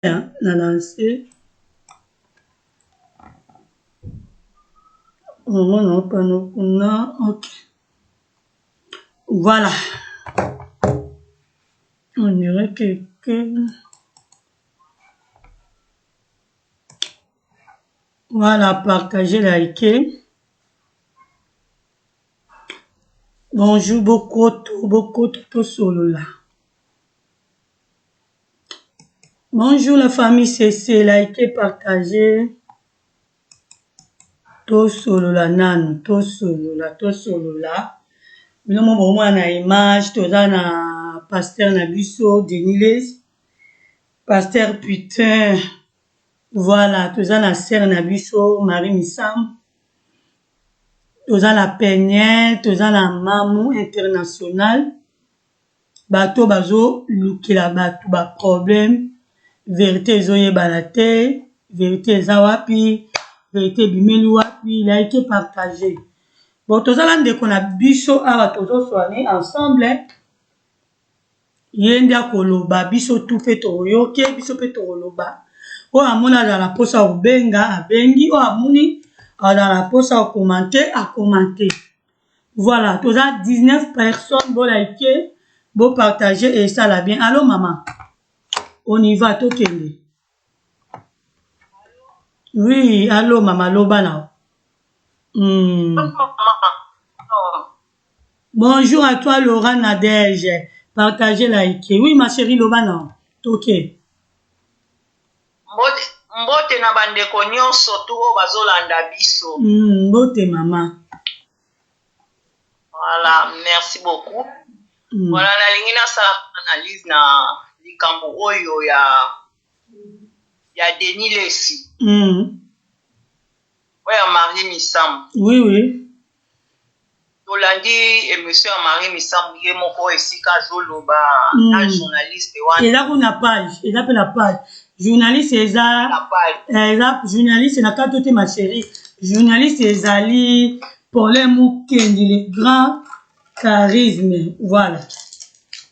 Na lance omona pano kuna ok voilà on dirait quelqu'un voilà partager liker bonjour bokoto bokoto tosolola Bonjour la famille CC, likez, partagez. Tosolola nanu, tosolola, tosolola. Bino mo bomona na image, toza na pasteur na biso Denis Lessie. Pasteur putain. Voilà, toza na sœur na biso Marie Misamu. Toza na Peniel, toza na Mamu International. Bato oyo bazo lukela batu ba problème verite ezo yebana te verite eza wapi verite ebimeli wapi like partage bon toza na ndeko na biso awa tozo soigne ensemble ye nde akoloba biso tout pe tokoyoke biso pe tokoloba oyo amoni azala na mposa ya kobenga abengi oyo amoni azala na mposa ya kokomante akomante Voilà, toza 19 personnes, bo liker, bo partager et ça la bien. Allô maman. On y va, tokende. Oui, allô maman, loba na. Bonjour à toi Laura Nadège. Partagez, likez. Oui ma chérie, loba na. Toke. Mbote, mbote na bandeko nyonso tu oyo bazolanda biso. Mbote mama. Voilà, merci beaucoup. Voilà, nalingi nasala analyse na likambo oyo ya ya Denis Lessi. Oyo ya Marie Misamu. Oui. Tolandi émission ya Marie Misamu ye moko esika azoloba na journaliste wana. Eza kuna page, eza pe na page. Journaliste eza Na page. Eza journaliste na kati te ma chérie. Journaliste ezali Paulin Mukendi le grand charisme. Voilà.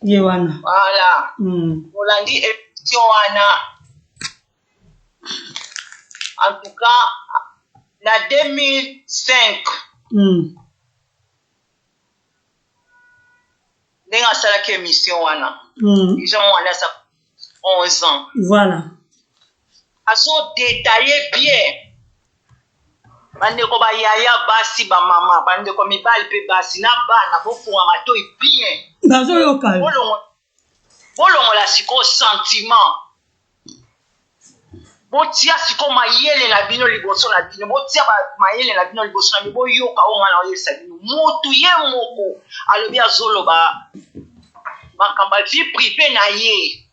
Ye wana. Voilà. Tolandi émission wana. En tout cas, na 2005. Ndenge asalaki émission wana. Déjà mwana asa 11 ans. Voilà. Azo détailler bien. Bandeko ba yaya basi ba mama, bandeko mibali pe basi na bana bofunga matoi bien. Bazoyoka yo. Bolongola sikoyo sentiment. Botia sikoyo mayele na bino liboso na bino, botia ba mayele na bino liboso na bino, boyoka oyo nga naoyebisa bino. Motu ye moko alobi azoloba makambo ya vie privée na ye.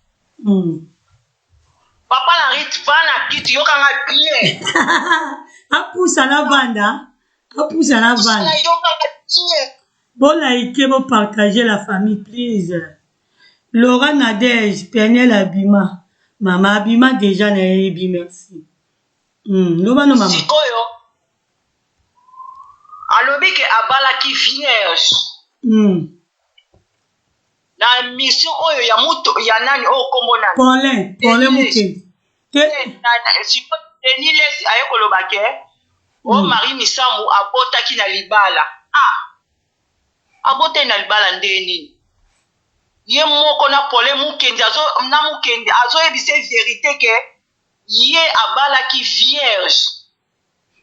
Papa na Ruth, va na kiti, yoka nga bien. Apusa na vanda, apusa na vanda. Yoka nga bien. Bo like, bo partager la famille please. Laura Nadège, Peniel abima. Mama abima déjà na yebi merci. Loba no mama. Sikoyo alobi ke abalaki vierge. Na mission oyo ya muto ya nani oyo kombo nani? Paulin, Paulin Mukendi. Te sikoyo Denis Lessie aye koloba ke o Marie Misamu abotaki na libala. Ah! Abotaki na libala nde nini? Ye moko na Paulin Mukendi azo na Mukendi azoyebisa ye verite ke ye abalaki vierge.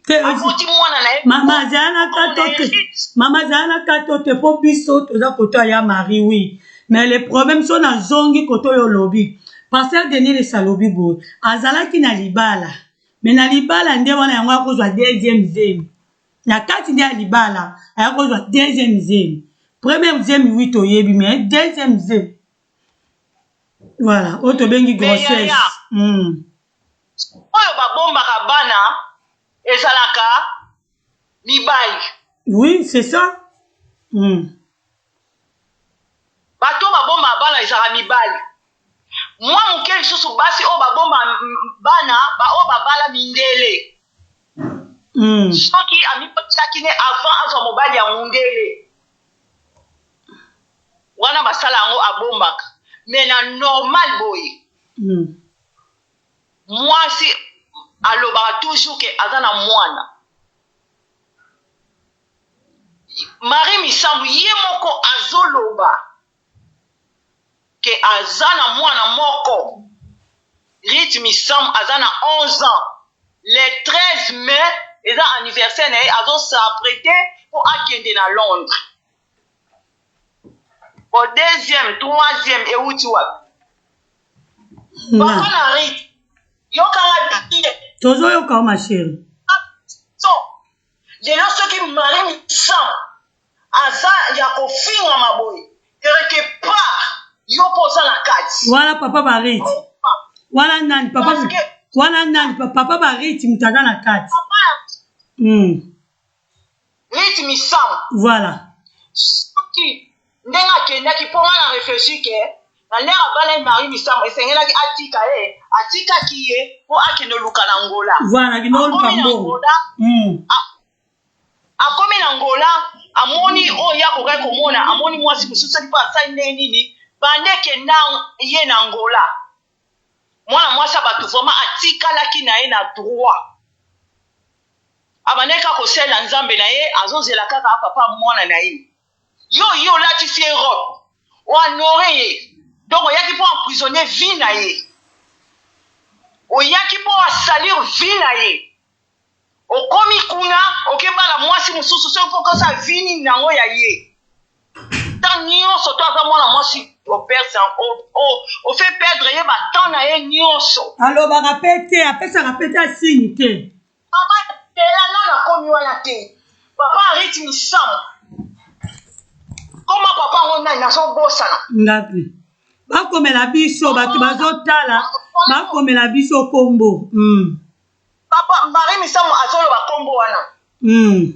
Te, Aboti mwana na ye. Mama azala na kato te. Mama azala na kato te po biso toza koto ya Marie oui. Mais le problème so nazongi koto oyo olobi. Pasteur Denis Lessie alobi boye, azalaki na libala. Mais na libala nde wana yango akozwa deuxième zemi. Na kati nde ya libala akozwa deuxième zemi. Première zemi oui toyebi mais deuxième zemi. Voilà, oyo tobengi grossesse. Oyo babombaka bana ezalaka mibali. Oui, c'est ça. Bato babombaka bana ezalaka mibali. Mwa moke lisusu basi oyo babomba bana, ba oyo babala mindele. Soki amibotisaki ne avant azwa mobali ya mundele. Wana basala yango abombaka. Mais na normal boye. Mwasi alobaka toujours ke aza na mwana. Marie Misamu ye moko azoloba ke aza na mwana moko. Ruth Misamu aza na 11 ans. Le 13 mai eza anniversaire na ye azo s'apprete po akende na Londres. Bon deuxième, troisième ewuti wapi? Papa na Ruth, yokanga bien. Tozoyoka yo ma chérie. So, lelo soki Marie Misamu aza ya kofingama boye quelque part yo mpo oza na kati. Wana papa ba Ruth. Wana nani papa wana nani papa ba Ruth moto aza na kati. Papa Ruth Misamu. Voilà. Soki ndenge akendaki mpo nga na reflechir ke na ndenge abalaki Marie Misamu esengelaki atika ye atikaki ye mpo akende oluka na Angola. Voilà, akende oluka mbongo. Akomi na Angola amoni oyo ye akokaki komona amoni mwasi mosusu soki mpo asali ndenge nini banda ekenda ye na Angola mwana mwasi ya bato vraiment atikalaki na ye na droit abandaki kaka kosalela nzambe na ye azozela kaka papa mwana na ye yo yo olatisi ye robe ohanore ye donc oyaki mpo emprisonner vie na ye oyaki mpo asalir vie na ye okomi kuna okebala mwasi mosusu soki mpo okosala vie nini nango ya ye temps nyonso to aza mwana mwasi ofe perdre ye batemp na ye nyonso alobaka mpe te apesaka mpe te asigne te Mama tela nanu akomi wana te papa Ruth Misamu koma papa yango nani nazobosana. Ngapi bakomela biso bato bazotala bakomela biso kombo mm. Papa Marie Misamu azoloba kombo wana mm.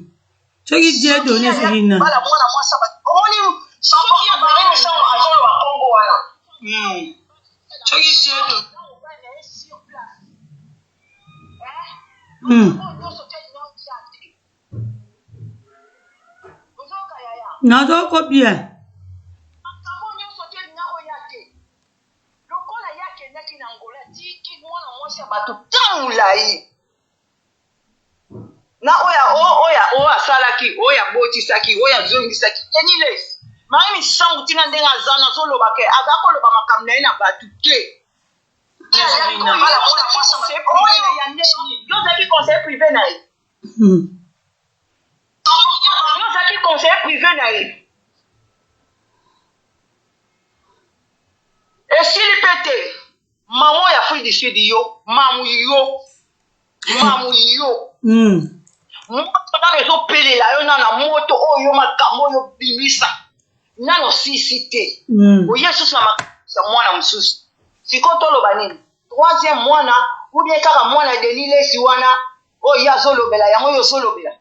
Soki Dieu donne soki nani bala mwana mwasi omoni soki ya Marie Misamu azoloba kombo wana mm. Soki Dieu donne Hmm. Nazoko bien. Makambo nyonso te nakoya te. Lokola ye akendaki na Angola tiki mwana mwasi ya bato ta molai na oyo oyo oyo asalaki oyo abotisaki oyo azongisaki eniles maye misangu ntina ndenge aza nazoloba ke aza koloba makambo na ye na bato te Yo ozalaki conseiller privé na ye. Yo ozalaki conseiller privé na ye. Esili pe te. Maman ya Afrique du Sud yo, mamu yo. Mamu yo. Moto nano ezopelela yo nano na moto oyo makambo oyo bimisa. Nano osisi te. Oye susu na makambo ya mwana mosusu. Sikoyo toloba nini? Troisième mwana ou bien kaka mwana ya Denis Lessi wana oyo ye azolobela yango yo ozolobela.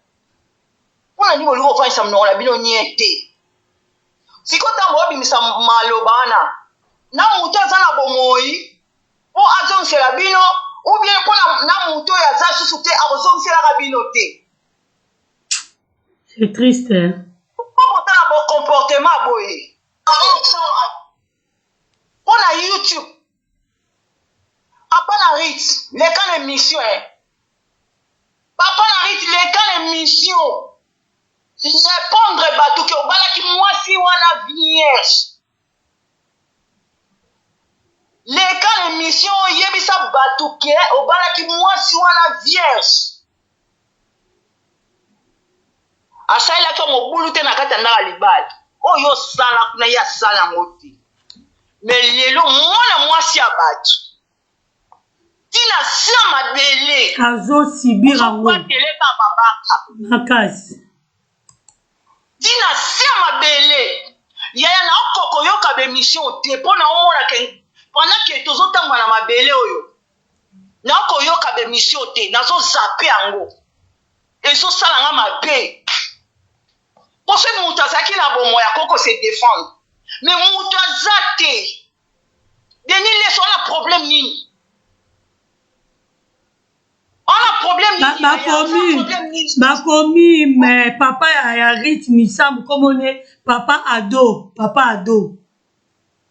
Mpo na nini bolingi kofandisa monoko na bino nie te? Sikoyo ntango obimisa maloba wana na moto aza na bomoi mpo azongisela bino ou bien mpo na moto oyo aza susu te akozongiselaka bino te. C'est triste. Hein? Pourquoi botala bo comportement boye? Mpo na YouTube. Papa na Ritz, leka na émission eh. Papa na Ritz, leka na émission. Répondre bato ke obalaki mwasi wana vierge. Leka na emission oyebisa batu ke obalaki mwasi wana vierge. Asalelaki yo mobulu te na kati ya ndako ya libala. Oyo osala kuna ye asala yango te. Mais lelo mwana mwasi ya batu tina se ya mabele azo subir yango ozokwateleka mabanga makasi. Tina se ya mabele yaya na oko koyoka ba emission te po na omona ke pendant ke tozo tambola na mabele oyo na koyoka ba emission te nazo zappe yango ezo sala nga mabe po soki mutu azalaki na bomoi akoki ko se defendre mais mutu aza te Denis Lessie wana problème nini Ona problème nini? Bakomi bakomi mais papa ya, ya Ruth Misambu kombo ne papa Ado, papa Ado.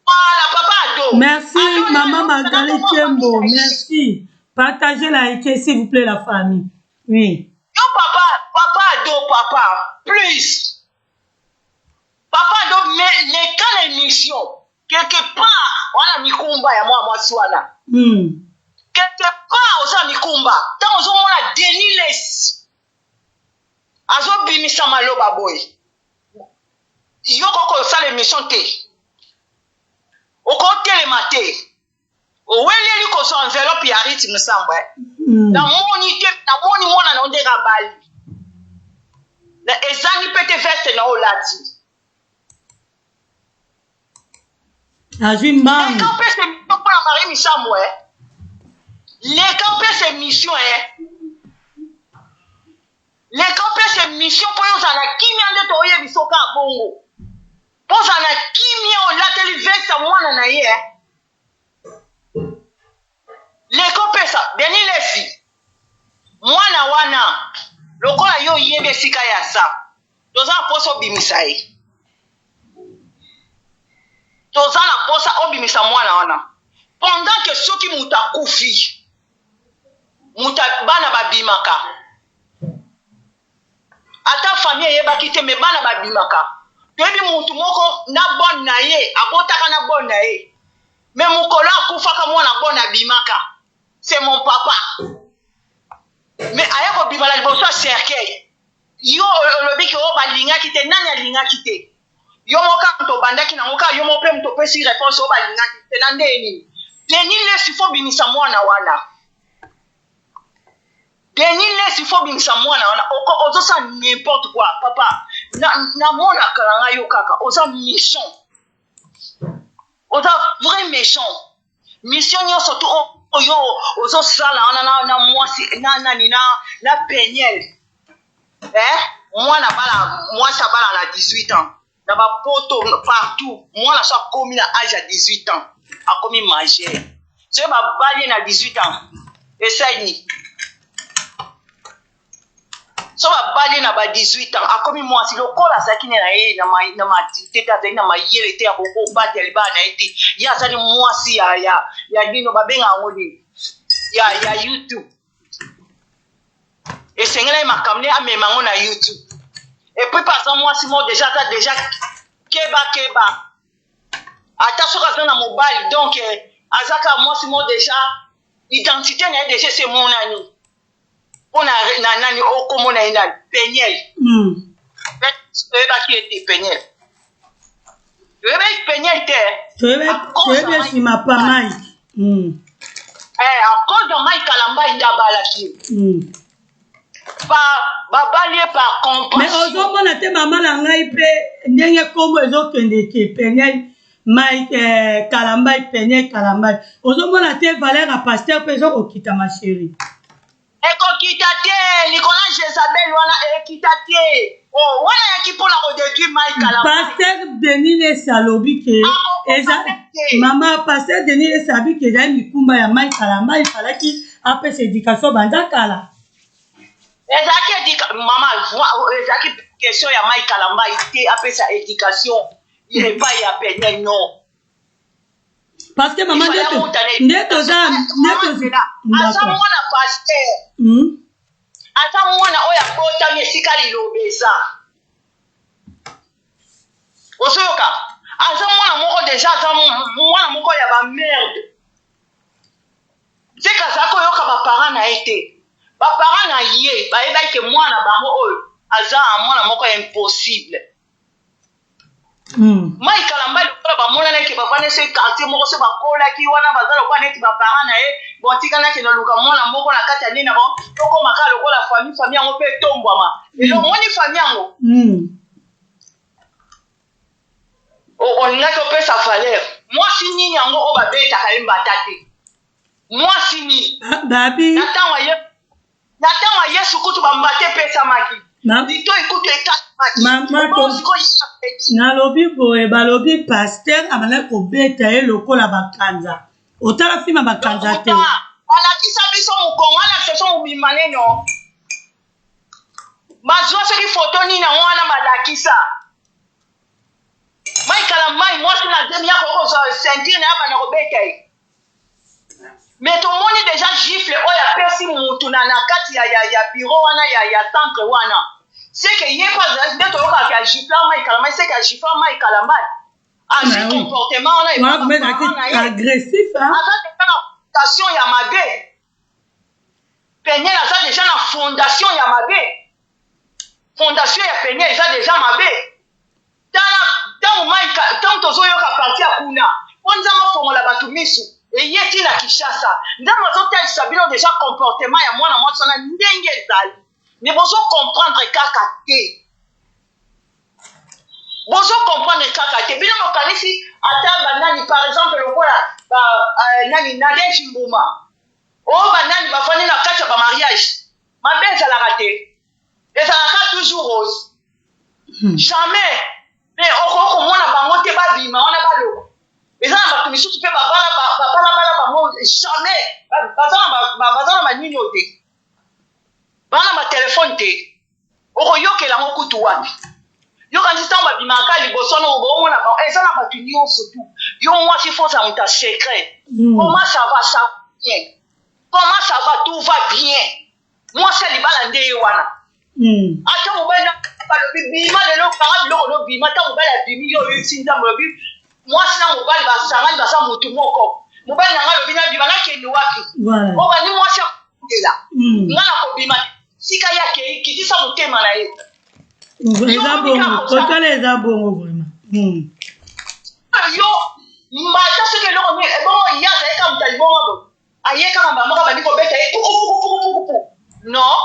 Voilà, papa Ado. Merci Ado, maman Magali Chembo, merci. Partagez, likez, s'il vous plaît, la famille. Oui. Yo papa, papa ado papa, please. Papa ado mais leka na émission quelque part wana mikumba ya mwa mwasi wana. Quelque part oza mikumba. Tango ozomona Denis Lessi azobimisa maloba boye. Yo koko osala émission te. Okotelema te. Oweleli kozwa enveloppe ya Ruth Musambo eh? Namoni te, namoni mwana na yo ndenge abali. Na ezangi pe te veste na yo olati. Azwi mbangu. Leka opesa emission mpona Marie Misambo eh? Leka opesa emission eh? Leka opesa emission mpo yo ozala na kimia nde toyebisa yo kaka bongo. Mpo ozala na kimia olateli veste ya mwana na ye eh? Leka opesa Denis Lessi mwana wana lokola yo oyebi esika ye aza toza na posa obimisa ye toza na posa obimisa mwana wana pendant que soki moto akufi moto bana babimaka Ata famille eyebaki te mais bana ba bimaka. Toyebi mutu moko na bonne na ye abotaka na bonne na ye mais mukolo akufaka mwana bonne abimaka c'est mon papa mais aya kobima na liboso ya cercueil yo olobi ke oyo balingaki te nani alingaki te yo moko kaka moto obandaki nango kaka yo moko mpe moto opesi réponse oyo balingaki te na ndenge nini Denis Lessi faut bimisa mwana wana Denis lessi faut obimisa mwana wana oko ozo sala n'importe quoi papa na na monaka na nga yo kaka oza méchant oza vrai méchant mission nyonso tu oyo ozo sala wana na, na mwasi na nani na na peniel eh mwana bala mwasi abala na 18 ans na ba poto partout mwana so akomi na age ya 18 ans akomi majeur soki babali ye na 18 ans esali nini so babali ye na ba 18 ans akomi mwasi lokola azalaki na ye na maturité te azali na mayele te ya kokobatela libala na ye te ye azali mwasi ya, ya, ya nino babenga yango nini ya, ya youtube Esengelaki makambo ne amema yango na YouTube. Et puis aza mwasi moko deja aza deja keba keba. Ata soki aza na mobali donc eh, aza kaka mwasi moko deja identité na ye deja esi emonani. Mpo na, na nani okomona ye nani Peniel. Toyebaki ye te Peniel. Toyebaki Peniel te. Toyebi ye nsima pa Mike. Eh, à cause de Mike Kalambay nde abalaki ye. Ba babali ye par compassion. Mais ozomona te mama na ngai mpe ndenge nkombo ezokende ke Peniel Mike eh, Kalambay Peniel Kalambay ozomona te valeur ya pasteur mpe ezokokita ma chérie. Ekokita te likolo ya Jezabel wana ekita te oh wana ayaki pona ko detruire Mike Kalambay. Pasteur Denis Lessi alobi ke eza mama Pasteur Denis Lessi alobi ke ezali mikumba ya Mike Kalambay il falaki apesa education banda kala. Ezalaki educa mama ezalaki question ya Mike Kalambay te apesa education epai ya Peniel non. Parce que maman nde toza nde toza aza mwana pasteur aza mwana oyo abotami esika liloba eza ozoyoka aza mwana moko deja aza mwana moko ya ba merde seka aza koyoka ba parents na ye te ba parents na ye bayebaki ke mwana bango oyo aza mwana moko ya impossible Mike Kalambay lokola bamonanaki ke bavandi soki quartier moko soki bakolaki wana baza lokola neti ba parents na ye bon tika nakende luka mwana moko na kati ya nini na bango tokoma kaka lokola famille famille yango mpe etombwama lelo omoni famille yango olingaki opesa valeur mwasi nini yango oyo babetaka ye mbata te mwasi nini babi na ntango ye Na tango ya Yesu kutu ba mbata epesamaki. Litoyi kutu ekatamaki. Mama nalobi boye balobi pasteur abandaki kobeta ye lokola bakanza. Otala film ya bakanza te. Alakisa biso mokongo, alakisa biso mobimba neno. Bazwa soki foto nini yango wana balakisa. Mike Kalambay mwasi na zemi ya kokozwa ceinture na ye abanda kobeta ye. Mais tomoni dejà gifle oyo. mwasi mutu na na kati ya ya ya bureau wana ya ya centre wana seke ye mpe azalaki nde toyokaka ke agifla Mike Kalambay seke agifla Mike Kalambay azwi Ah oui. comportement wana epa Wana ba mpe parents na ye agressif hein? aza deja na fondation ya mabe Peniel aza deja na fondation ya mabe fondation ya Peniel eza deja mabe Tala tango Mike tango tozoyoka parti ya kuna po Nzambe afongola batu misu eye ti na Kinshasa Nzambe azotalisa bino dejà comportement ya mwana mwasi wana ndenge ezali mais bozo comprendre kaka te bozo comprendre kaka te bino bokanisi ata banani par exemple lokola ba uh, nani Nadège Mbuma oyo banani bafandi na kati ya ba mariage mabe ezalaka te ezalaka toujours rose Jamais mais okoki komona bango te babima wana baloba eza na bato misusu mpe babala babalabala bango jamais baza na banini oyo te baa na batelefone te okoyokela yango kutu wapi yokanisi ntango babimaka liboso wana okomona bango eza na bato nyonso tu yo mwasi fo ozala moto ya secret comment ça va ça bien comment ça va tout va bien Mwasi ya libala nde ye wana. Ata mobali na alobi bima lelo kanga biloko no bima ata mobali abimi yo oyebisi nzambe olobi mwasi na mobali basangani baza mutu moko mobali na ngai alobi nabima nakende wapi obandi mwasi akondela ngai nakobima sika ye akei kitisa motema na ye eza bongo kotala eza bongo vraiment hmm. yo mbata soki eloko nini ebongo ye azali kaka moto ya liboma boye Aye kaka mbala moko abandi kobeta ye pukupukupukupuku non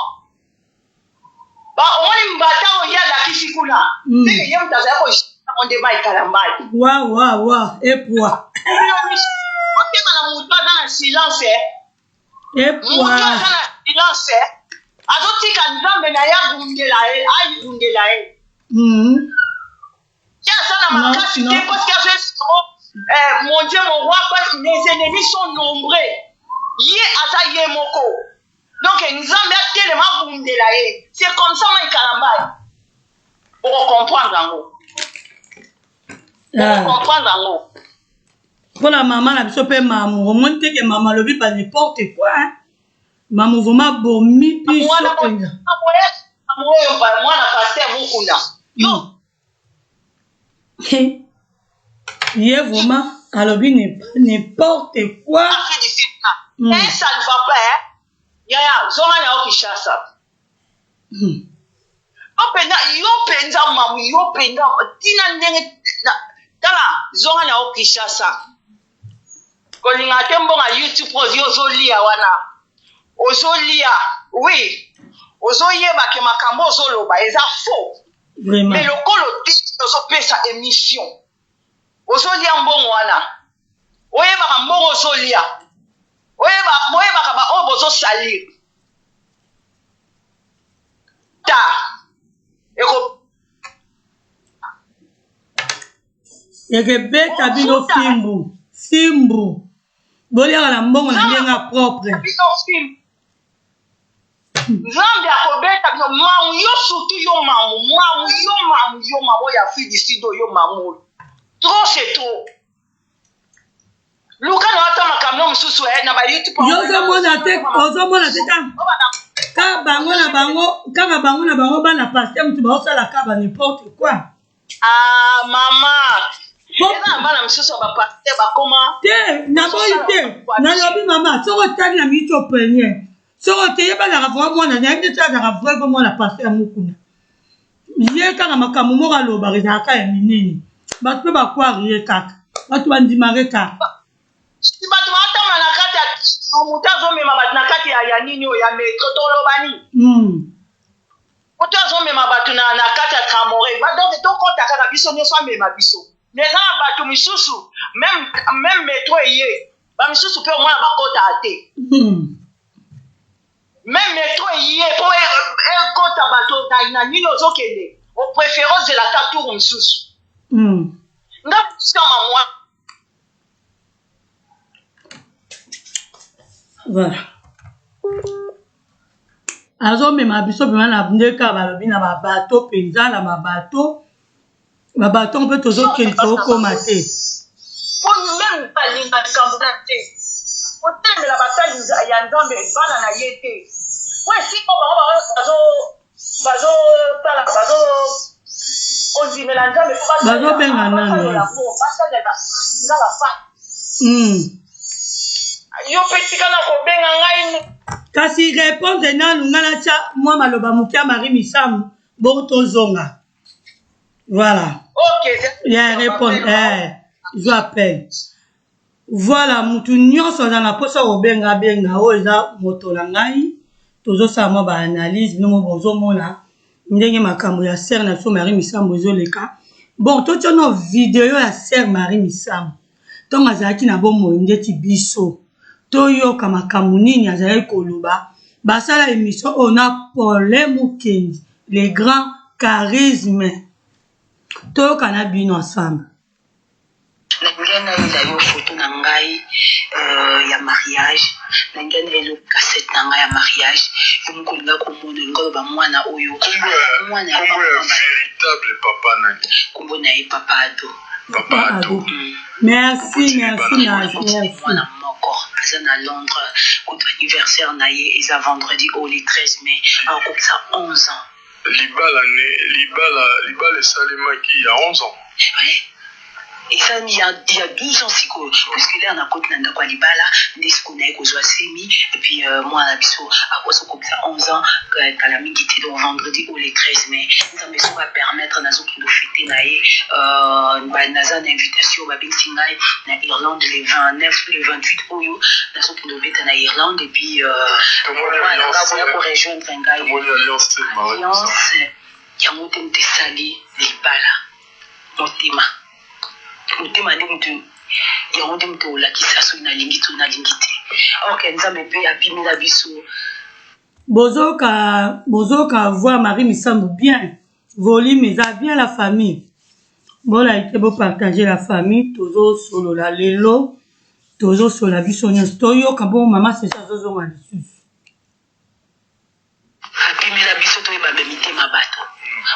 ba omoni mbata oyo ye alakisi kuna mm. ndenge ye moto azali koyango nde mai kalambay wa wa wa epwa otema na moto aza na silence eh. epwa moto aza na silence eh. azotika nzambe na ye abundela ye ayibundela ye mm. Ye aza na makasi te parce que azo escroc eh, mon Dieu mon roi les ennemis sont nombreux ye aza ye moko donc nzambe atelema abundela ye c'est comme ça mai kalambay oko comprendre yango oko comprendre yango mpona mama na biso mpe mamu omoni te ke mama alobi ba n'importe quoi hein? mamu vraiment abomi biso mpenza mwana pasteur mukuna yo hmm. Ye vraiment alobi n'importe quoi. Afrique du Sud mm. Eh, ça ne va pas hein. Yaya, zonga na yo Kinshasa. Mm. Yo mpenza, yo mpenza mamu, yo mpenza tina ndenge tala zonga na yo Kinshasa. Kolinga te mbongo ya YouTube oyo yo ozolia wana. Ozolia, oui. Ozoyeba ke makambo ozoloba eza faux. Vraiment. Mais lokolo te ozopesa emission ozolia mbongo wana oyebaka mbongo ozolia oyeba boyebaka ba oyo bozo salir ta eko ekebeta bino fimbu fimbu boliaka na mbongo na ndenge ya propre bino fimbu Nzambe akobeta bino mamu yo surtout yo mamu mamu yo mamu yo mamu oyo Afrique du Sud oyo mamu oyo trop c'est trop luka na ata makambo mosusu eh, na ba YouTube yo ozomona te ozomona te kaka bango na bango kaka bango na bango bana pasteur moto baosala kaka ba n'importe quoi Ah mama eza na bana misusu ya bapaster bakoma te naboyi te nalobi mama soki otali na miniti opremier soki ote ye bazalaka vraimen mwana nayebi te soki azalaka vrai vrai mwana paster ya mokuna ye kaka makambo moko alobaka ezalaka ya minene bato mpe bakware ye kaka bato bandimaka ye kaka bato batambola na kati ya moto azomema bato na kati ya nini oyo ya metro toloba nini hmm. Moto azo mema batu na na kati ya tramore ba donc to kota kaka biso nioso amema biso mais eza na batu misusu meme meme metro eye ba misusu pe omona ba kota te meme metro eye po ekota bato na, na nini ozokende o prefere ozela ata tour mosusu nga sama mwa Voilà. Azomema biso mpenza na nde kaka balobi na babato mpenza na babato babato mpe tozokende tokokoma te. Po meme balinga likambo na te. Kotelemela basali ya Nzambe bana na ye te. Po esika bango bazo bazo sala bazo kondimela Nzambe po bazobenga nani basalela nga ba fan. Yo pe tika na kobenga ngai. Kasi répondre nanu ngai natya mwa maloba moke ya Marie Misamu bongo tozonga. Voilà. Ok. Ya répondre eh, zwa appel. Voilà mutu nyonso aza na mposa kobenga abenga oyo eza moto na ngai tozosala mwa ba analyse bino mo bozomona ndenge makambo ya sœur na biso Marie Misambo ezoleka bon totya no video ya sœur Marie Misambo ntango azalaki na bomoi ndeti biso toyoka makambo nini azalaki koloba basala emission oyo na Paulin Mukendi le grand charisme toyoka na bino ensemble. Nalingi nayela yo photo na ngai ya mariage, nalingi nayela yo cassette na ngai ya mariage, yo moko olinga komona, olinga oloba mwana oyo, mwana ya papa ya veritable papa nani? Kombo na ye papa Ado. Papa Ado. Merci, merci, merci. Mwana moko aza na Londres, kutu anniversaire na ye eza vendredi oyo le 13 mai, akokokisa 11 ans. Libala ne libala libala esalemaki il ya 11 ans. Oui esalami ya ya 12 ans sikoyo puisque l'heure nakoti na ndako ya libala nde sikoyo naye kozwa zemi et puis euh, mwana na biso akoki kokisa 11 ans euh, kala mingi te donc vendredi oyo le 13 mai nzambe soki apermettre nazokende ofete na ye euh, naza na invitation babengisi ngai na irlande le 29 le 28 oyo nazokende obeta na irlande et puis euh, mwana nga akoya korejoindre ngai alliance yango te moto esali libala motema motema nde moto yango nde moto olakisa soki nalingi to nalingi te ok nzambe mpe apimela biso. Bozoka bozoka voix Marie Misamu bien volume eza bien la famille bo like bo partager la famille tozo solola lelo tozo solola biso nionso toyoka bongo mama Ceci azozonga lisusu. Apimela biso toyeba ba mitema bato.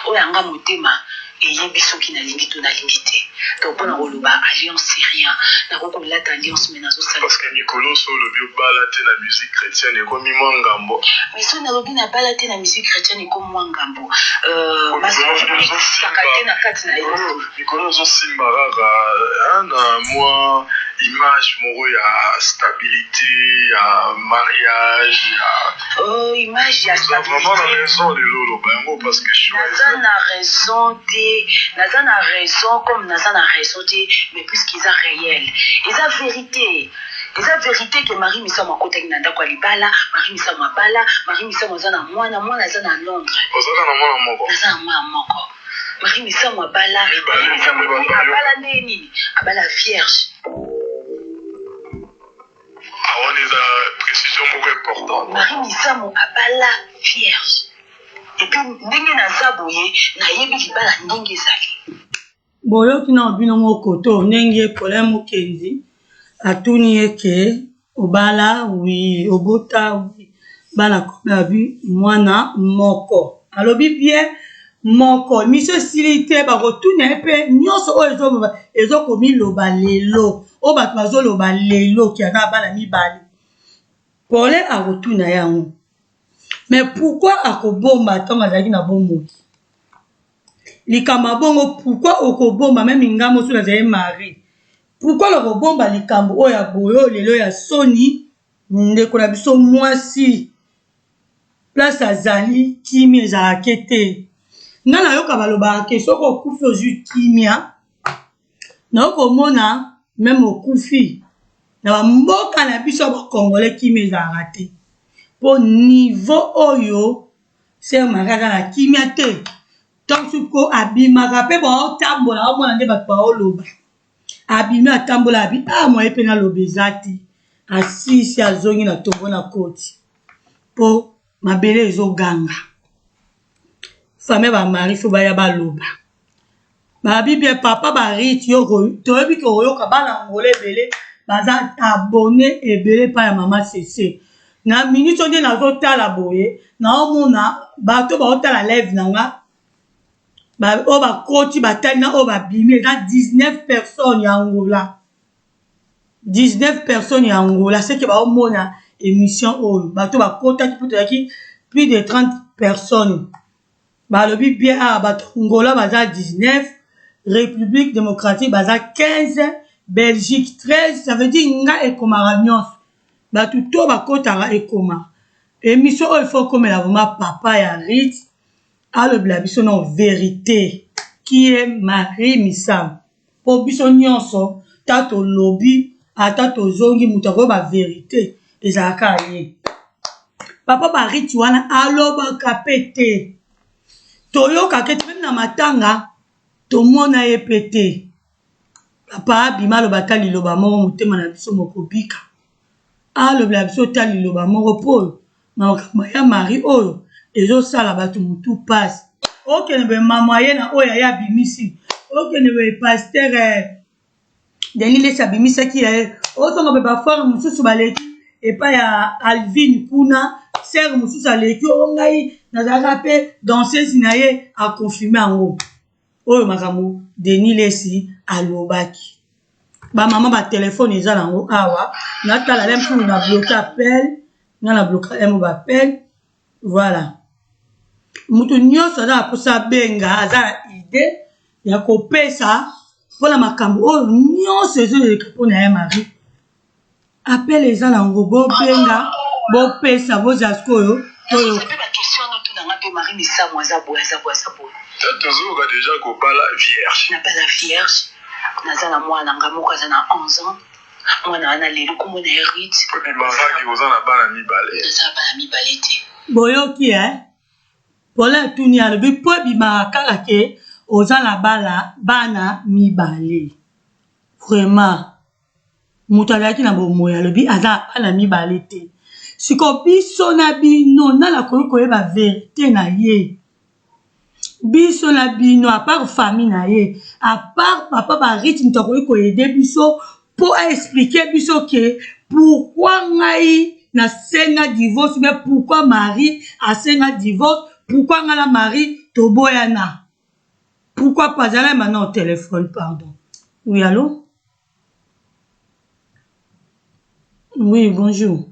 Oyo ya nga motema eyebi soki nalingi to nalingi te. Donc pona koloba alliance c'est rien. Nakoki kolata alliance mais nazo sala. Parce que mikolo soki olobi obala te na musique chretienne ekomi mwa ngambo. Mais soki nalobi nabala te na musique chretienne ekomi mwa ngambo. Euh, masolo existaka te na kati na yo. Mikolo ozo simba kaka na mwa image moko ya stabilite ya mariage ya Oh image ya Oza vraiment na raison lelo oloba yango parce que choix naza eza na raison te naza na raison comme naza na raison te mais puisque eza réel eza verite eza verite que Marie Misamu akotaki na ndako ya libala Marie Misamu abala Marie Misamu aza na mwana mwana aza na Londres Oza kaka na mwana moko? Naza na mwana moko Marie Misamu abala Marie Misamu abala ndenge nini abala vierge. Ah wana eza precision moko importante. Marie Misamu abala vierge et puis ndenge naza boye nayebi libala ndenge ezali. Boyoki nao bino moko koto ndenge Paulin Mukendi atuni ye ke obala oui obota oui bana combien alobi mwana moko alobi bien moko emission esili te bakotuna ye mpe nyonso oyo ezokomiloba lelo oyo bato bazoloba lelo ke aza na bana mibale Paulin akotuna yango mais pourquoi akobomba ntango azalaki na bomoi likambo ya bongo pourquoi okobomba meme nga mosusu nazali marie pourquoi nakobomba likambo oyo ya boye oyo lelo ya soni ndeko na biso mwasi place azali kimia ezalaka te nga nayoka balobaka ke soki okufi ozwi kimia nayoki komona meme okufi na bamboka na biso ya bacongolais kimia ezalaka te mpo niveau oyo Sœur Marie aza na kimia te tango ko abimaka pe baotambola aomona nde bato baoloba abimi atambola abi ah moye pe naloba eza te asisi azongi na tongo na koti po mabele ezoganga famille ba Marie fo baya baloba Babi bien papa ba Ruth yo toyebi ke oyoka bana Angola ebele baza abonne ebele epai ya mama Cece na minute oyo nde nazotala boye naomona bato baotala live na nga oyo bakoti batali na oyo babimi eza 19 personnes ya Angola. 19 personnes ya Angola seke baomona émission oyo bato bakotaki mpo tozalaki plus de 30 personnes balobi bien awa bato Angola baza 19 République démocratique baza 15 Belgique 13 ça veut dire nga ekomaka nyonso bato to bakotaka ekoma émission oyo il faut okomela vraiment papa ya Rit alobela biso na vérité qui est Marie Misamu mpo biso nyonso ta tolobi ata tozongi moto akoyeba verite ezalaka ye papa bariti wana alobaka mpe te toyokaka ete meme na matanga tomona ye mpe te papa abima aloba ata liloba moko motema na biso mokobika alobela biso ata liloba moko mpo makambo ya Marie oyo ezosala bato motu mpasi okende boye mama ye na oyo aye abimisi okende boye pasteur Denis Lessie abimisaki ye ozonga boye bafrère mosusu baleki epai ya Alvine kuna sœur mosusu aleki oyo ngai nazalaka mpe danseuse na ye aconfirme yango oyo makambo Denis Lessie alobaki bamama batelefone eza nango awa natala le mosusu na bloquer appel nga na bloquer mo baappel voilà moto nyonso aza na mposa abenga aza na idée ya kopesa mpona makambo oyo nyonso ezoleka mpona ya Marie appel eza nango bobenga bopesa bozala sikoyo toyo mpe baquestion wana otunanga mpe Marie Misamu aza boye aza boye aza boye Tozoyoka déjà kobala vierge. Nabala vierge naza na mwana nga moko aza na 11 ans mwana wana lelo komona ye Rit. Obimangaki oza na bana mibale. Naza na bana mibale te. Boyoki e Paulin atuni alobi mpo ebimaka kaka ke oza na bala bana mibale vraiment moto azalaki na bomoi alobi aza na bana mibale te siko biso na bino nani akoki koyeba verité na ye biso na bino à part famille na ye à part papa bariti moto akoki koaider biso mpo aexpliquer biso ke pourquoi ngai nasenga divorce mais pourquoi Marie asenga divorce pourquoi ngai na Marie toboyana pourquoi pas azala maintenant au téléphone pardon. Oui, allô, oui, bonjour.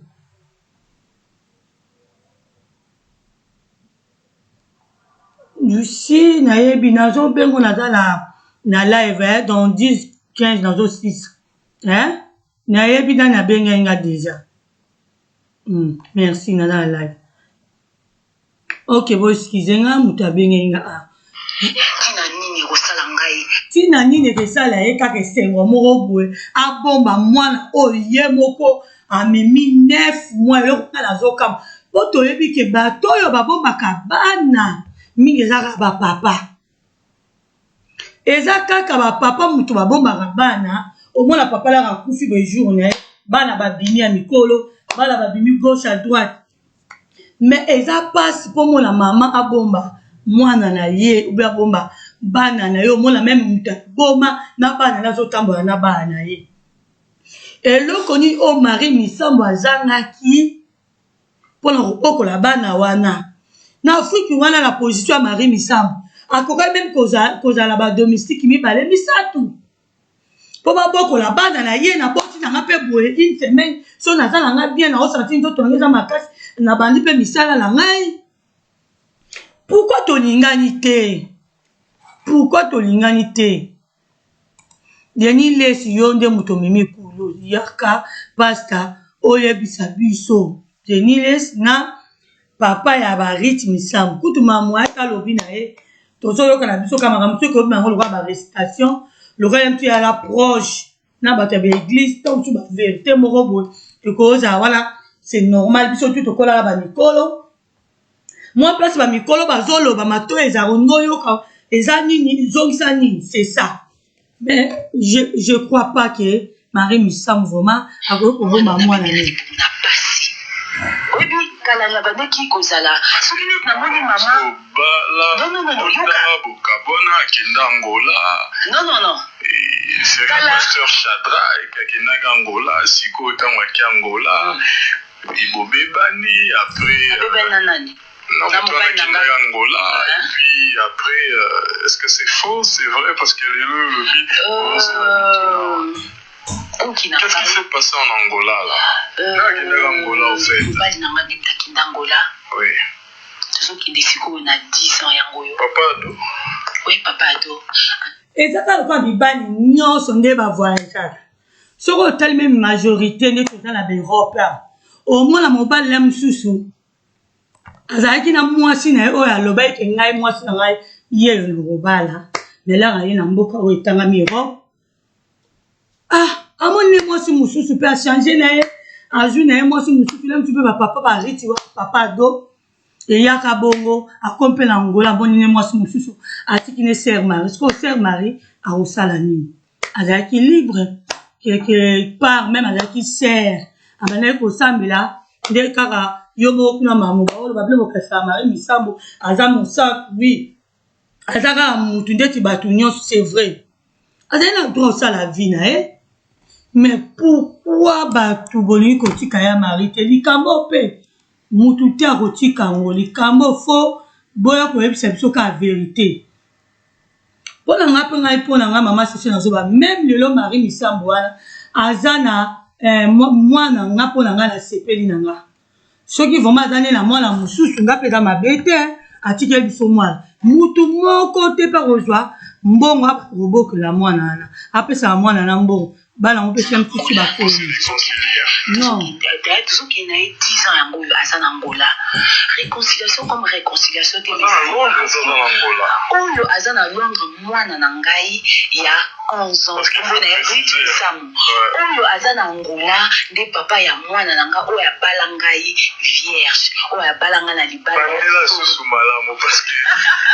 Si nayebi nazobengo naza na live eh, dans 10 15 nazo 6 eh? Nayebi nani abengai nga déjà. Merci naza na live. Ok, bo excuse nga moto abengeli nga ah. Ntina nini ekosala ngai? Ntina nini ekesala ye kaka esengo moko boye abomba mwana oyo ye moko amemi 9 mois eloko nga nazokamba mpo toyebi ke bato oyo babombaka bana mingi eza kaka bapapa eza kaka bapapa moto babombaka bana omona papa laka akufi boye jour na ye bana babimi ya mikolo bana babimi gauche à droite mais eza mpasi mpo mona mama abomba mwana na ye obe abomba bana na ye omona même moto aboma na bana nazotambola na bana na ye eloko nini oyo Marie Misamu azangaki mpona kobokola bana wana na Afrique wana na position ya Marie Misamu akokaki même kozala badomestique mibale misato mpo babokola bana na ye naboti nanga mpe boye une semaine so naza na nga bien naosanti nzoto nanga eza makasi nabandi mpe misala na ngai. Pourquoi tolingani te? Pourquoi tolingani te? Denis Lessie yo nde moto omemi kulu yaka pasta oyebisa biso Denis Lessie na papa ya barite Misamu kutu mamu ayaki alobi na ye tozoyoka na biso ka makambo soki oyebi yango lokola barécitation lokola ye motu yala proche na bato ya baéglise to mosusu bavérité moko boye ekozala wana c'est normal biso tu tokolala bamikolo mwa place bamikolo bazoloba matoyi ezala kolingi oyoka eza nini ezongisa nini c'est ça. Mais je crois pas que Marie Misamu vraiment akoki kobomba mwana nini. Na pasi oyebi kala na bandeki kozala soki neti namoni mama. Bala. Non, non, non, non, yoka. Bokabwana akenda Angola. Non, non, non. C'est pasteur Shadrach akendaki Angola sikoyo ntango aki Angola bobebani après. Abebani na nani? Non, moto wana akendaki Angola et puis après est-ce que c'est faux, c'est vrai? Parce que lelo olobi. Qu'est-ce qui s'est passé en Angola là? Euh, Angola en fait. Mobali na nga nde akenda Angola. Oui. Tozokende sikoyo na 10 ans yango oyo. Papa Ado. Oui, papa Ado. Eza kaka lokola mibali nyonso nde ba voyageaka. Soki otali meme majorité nde toza na ba Europe awa. Omona mobali na mosusu azalaki na mwasi na ye oyo alobaki ke ngai mwasi na ngai yeyo nakobala mais laka ye na mboka oyo etangami Europe. Ah, amoni ne mwasi mosusu mpe achange na ye azwi na ye mwasi mosusu na mosusu mpe bapapa bariti wa papa ado eyaka bongo akomi mpe na angola amoni ne mwasi mosusu atiki ne sœur marie. Sikoyo sœur marie akosala nini? Azalaki libre quelque part, meme azalaki sœur abandaki kosambela nde kaka yo moko kuna mamu baoloba bino bokasa marie misambo aza mosantu. Oui, aza kaka mutu ndeti bato nyonso, c'est vrai, azali na droit osala vie na ye. Mais pourquoi bato bolingi kotika ya marie te? Likambo mpe mutu te akotika yango. Likambo fo boya koyebisa biso kaka verité. Mpo na ngai mpe ngai mpo na ngai mama sese nazoba meme lelo marie misambo wana aza na eh, mwana nga mpo na ngai nasepeli na nga. Soki vraiment aza nde na mwana mosusu, nga mpe eza mabe te, atikeli biso mwana. Mutu moko te mpe akozwa mbongo akobokela mwana wana, apesaka mwana na mbongo bana yango mpe se mosusu bakoli. Non. Tozokende na ye 10 ans yango oyo aza na Angola. Réconciliation comme réconciliation te. Oyo aza na Londres, mwana na ngai ya 11 ans, kombo na ye Ruth Samu. Oyo aza na Angola nde papa ya mwana na ngai oyo abala ngai vierge, oyo abala ngai na libala. Bandela susu malamu parce que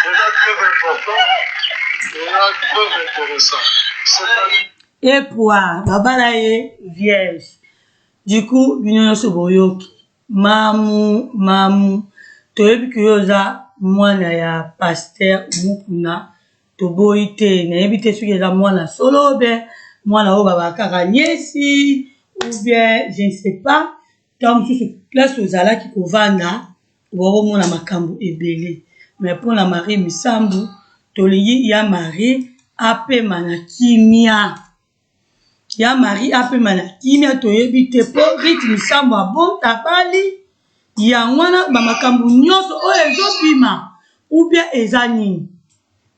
eza très important, eza très intéressant. Epwa babala ye vierge. Du coup bino nyonso boyoki mamu mamu toyebi ke yo oza mwana ya pasteur Mukuna, toboyi te, nayebi te soki eza mwana solo be mwana oyo babakaka niesi ou bien je ne sais pas. Ntango mosusu place ozalaki kovanda okomona makambo ebele, mais mpona Marie Misambu tolingi ya Marie apema na kimia. Ya Marie apema na kimia, toyebi te po Ruth Misambu abota abali yango wana ba makambo nyonso oyo ezobima ou bien eza nini,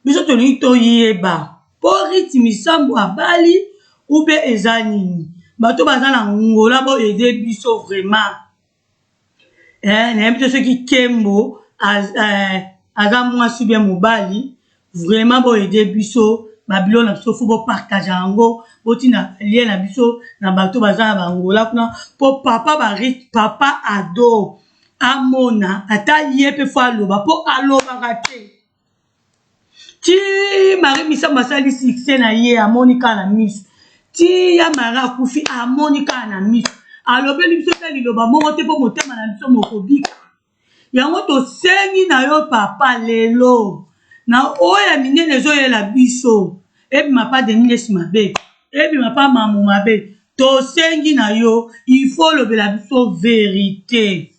biso tolingi toyeba po Ruth Misambu abali ou bien eza nini. Bato baza na Angola bo aider biso vraiment. Nayebi te soki Kembo aza mwasi bien mobali, vraiment bo aider biso babilo na biso fo bo partage yango, botina lien na biso na bato baza na bangola kuna po papa ba papa ado amona ata ye mpe fo aloba po alobaka te. Ti Marie Misambo asali succès na ye amoni kaka na miso, ti ya Marie akufi amoni kaka na miso, alobeli biso ta liloba moko te mpo motema na biso mokobika. Yango tosengi na yo papa lelo na oyo ya minene ezoyela biso ebima pa Denis Lessi mabe, ebima pa mamu mabe, tosengi na yo il faut olobela biso verite.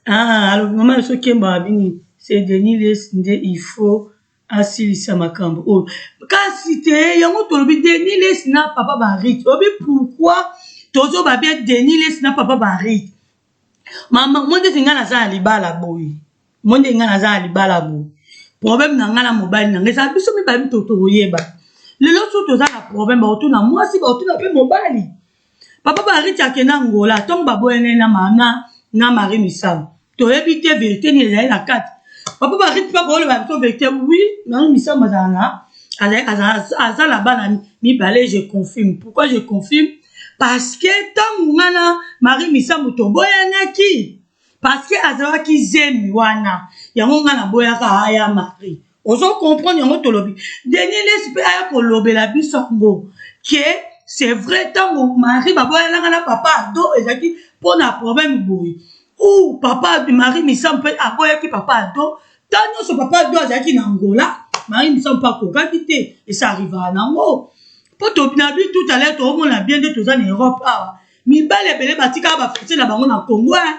Ah, alobi mama biso Kemba abini c'est Denis Lessi nde il faut asilisa makambo oyo. Kasi te yango tolobi Denis Lessi na papa Barit. Obi pourquoi tozoba bien Denis Lessi na papa Barit. Mama moi ndeti nga naza na libala boye. Moi ndeti nga naza na libala boye. Problème na nga na mobali na nga eza biso mibale to tokoyeba. Lelo soki toza na problème bakotuna mwasi bakotuna pe mobali. Papa Barit akenda Angola ntango baboyani na na na Marie Misamu. Toyebi te vérité nini ezali na kati. Papa Barit mpe akoloba biso vérité, oui, Marie Misamu azala na aza na bana mibale, je confirme. Pourquoi je confirme? Parce que ntango nga na Marie Misamu toboyanaki, parce que azalaki zemi wana, yango nga naboyaka aya Marie. Ozo comprendre yango tolobi. Denis Lessi mpe aya kolobela biso yango ke c'est vrai ntango Marie baboyanaka na papa Ado ezalaki mpona problème boye. Ou papa Marie Misamu mpe aboyaki papa Ado, ntango nyonso papa Ado azalaki na Angola, Marie Misamu mpe akokaki te, esa arrivaka nango. Po to na bi tout à l'heure toomona bien nde toza na Europe awa, mibali ebele batikaka ba fiancé na bango na Congo hein.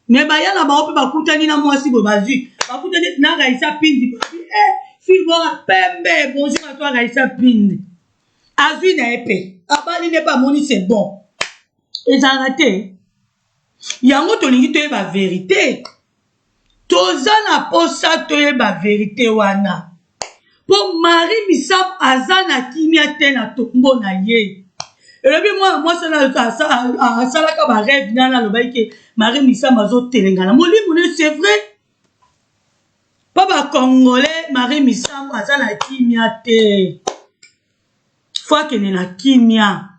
Mais baya na bango mpe bakutani na mwasi boye bazwi, bakutani na Raissa Pindi, babi eh. Fille moko pembe, bonjour à toi Raissa Pinde. Azwi na ye mpe abali nde mpe amoni c'est bon. Ezalaka te. Yango tolingi toyeba verite. Toza na posa toyeba verite wana. Po Marie Misamu aza na kimia te na tombo na ye. Elobi mwana mwasi wana asalaka ba rêve nana alobaki ke Marie Misamu azotelengana. Molimo ne c'est vrai. Po ba congolais Marie Misamu aza na kimia te. Faut akende na kimia.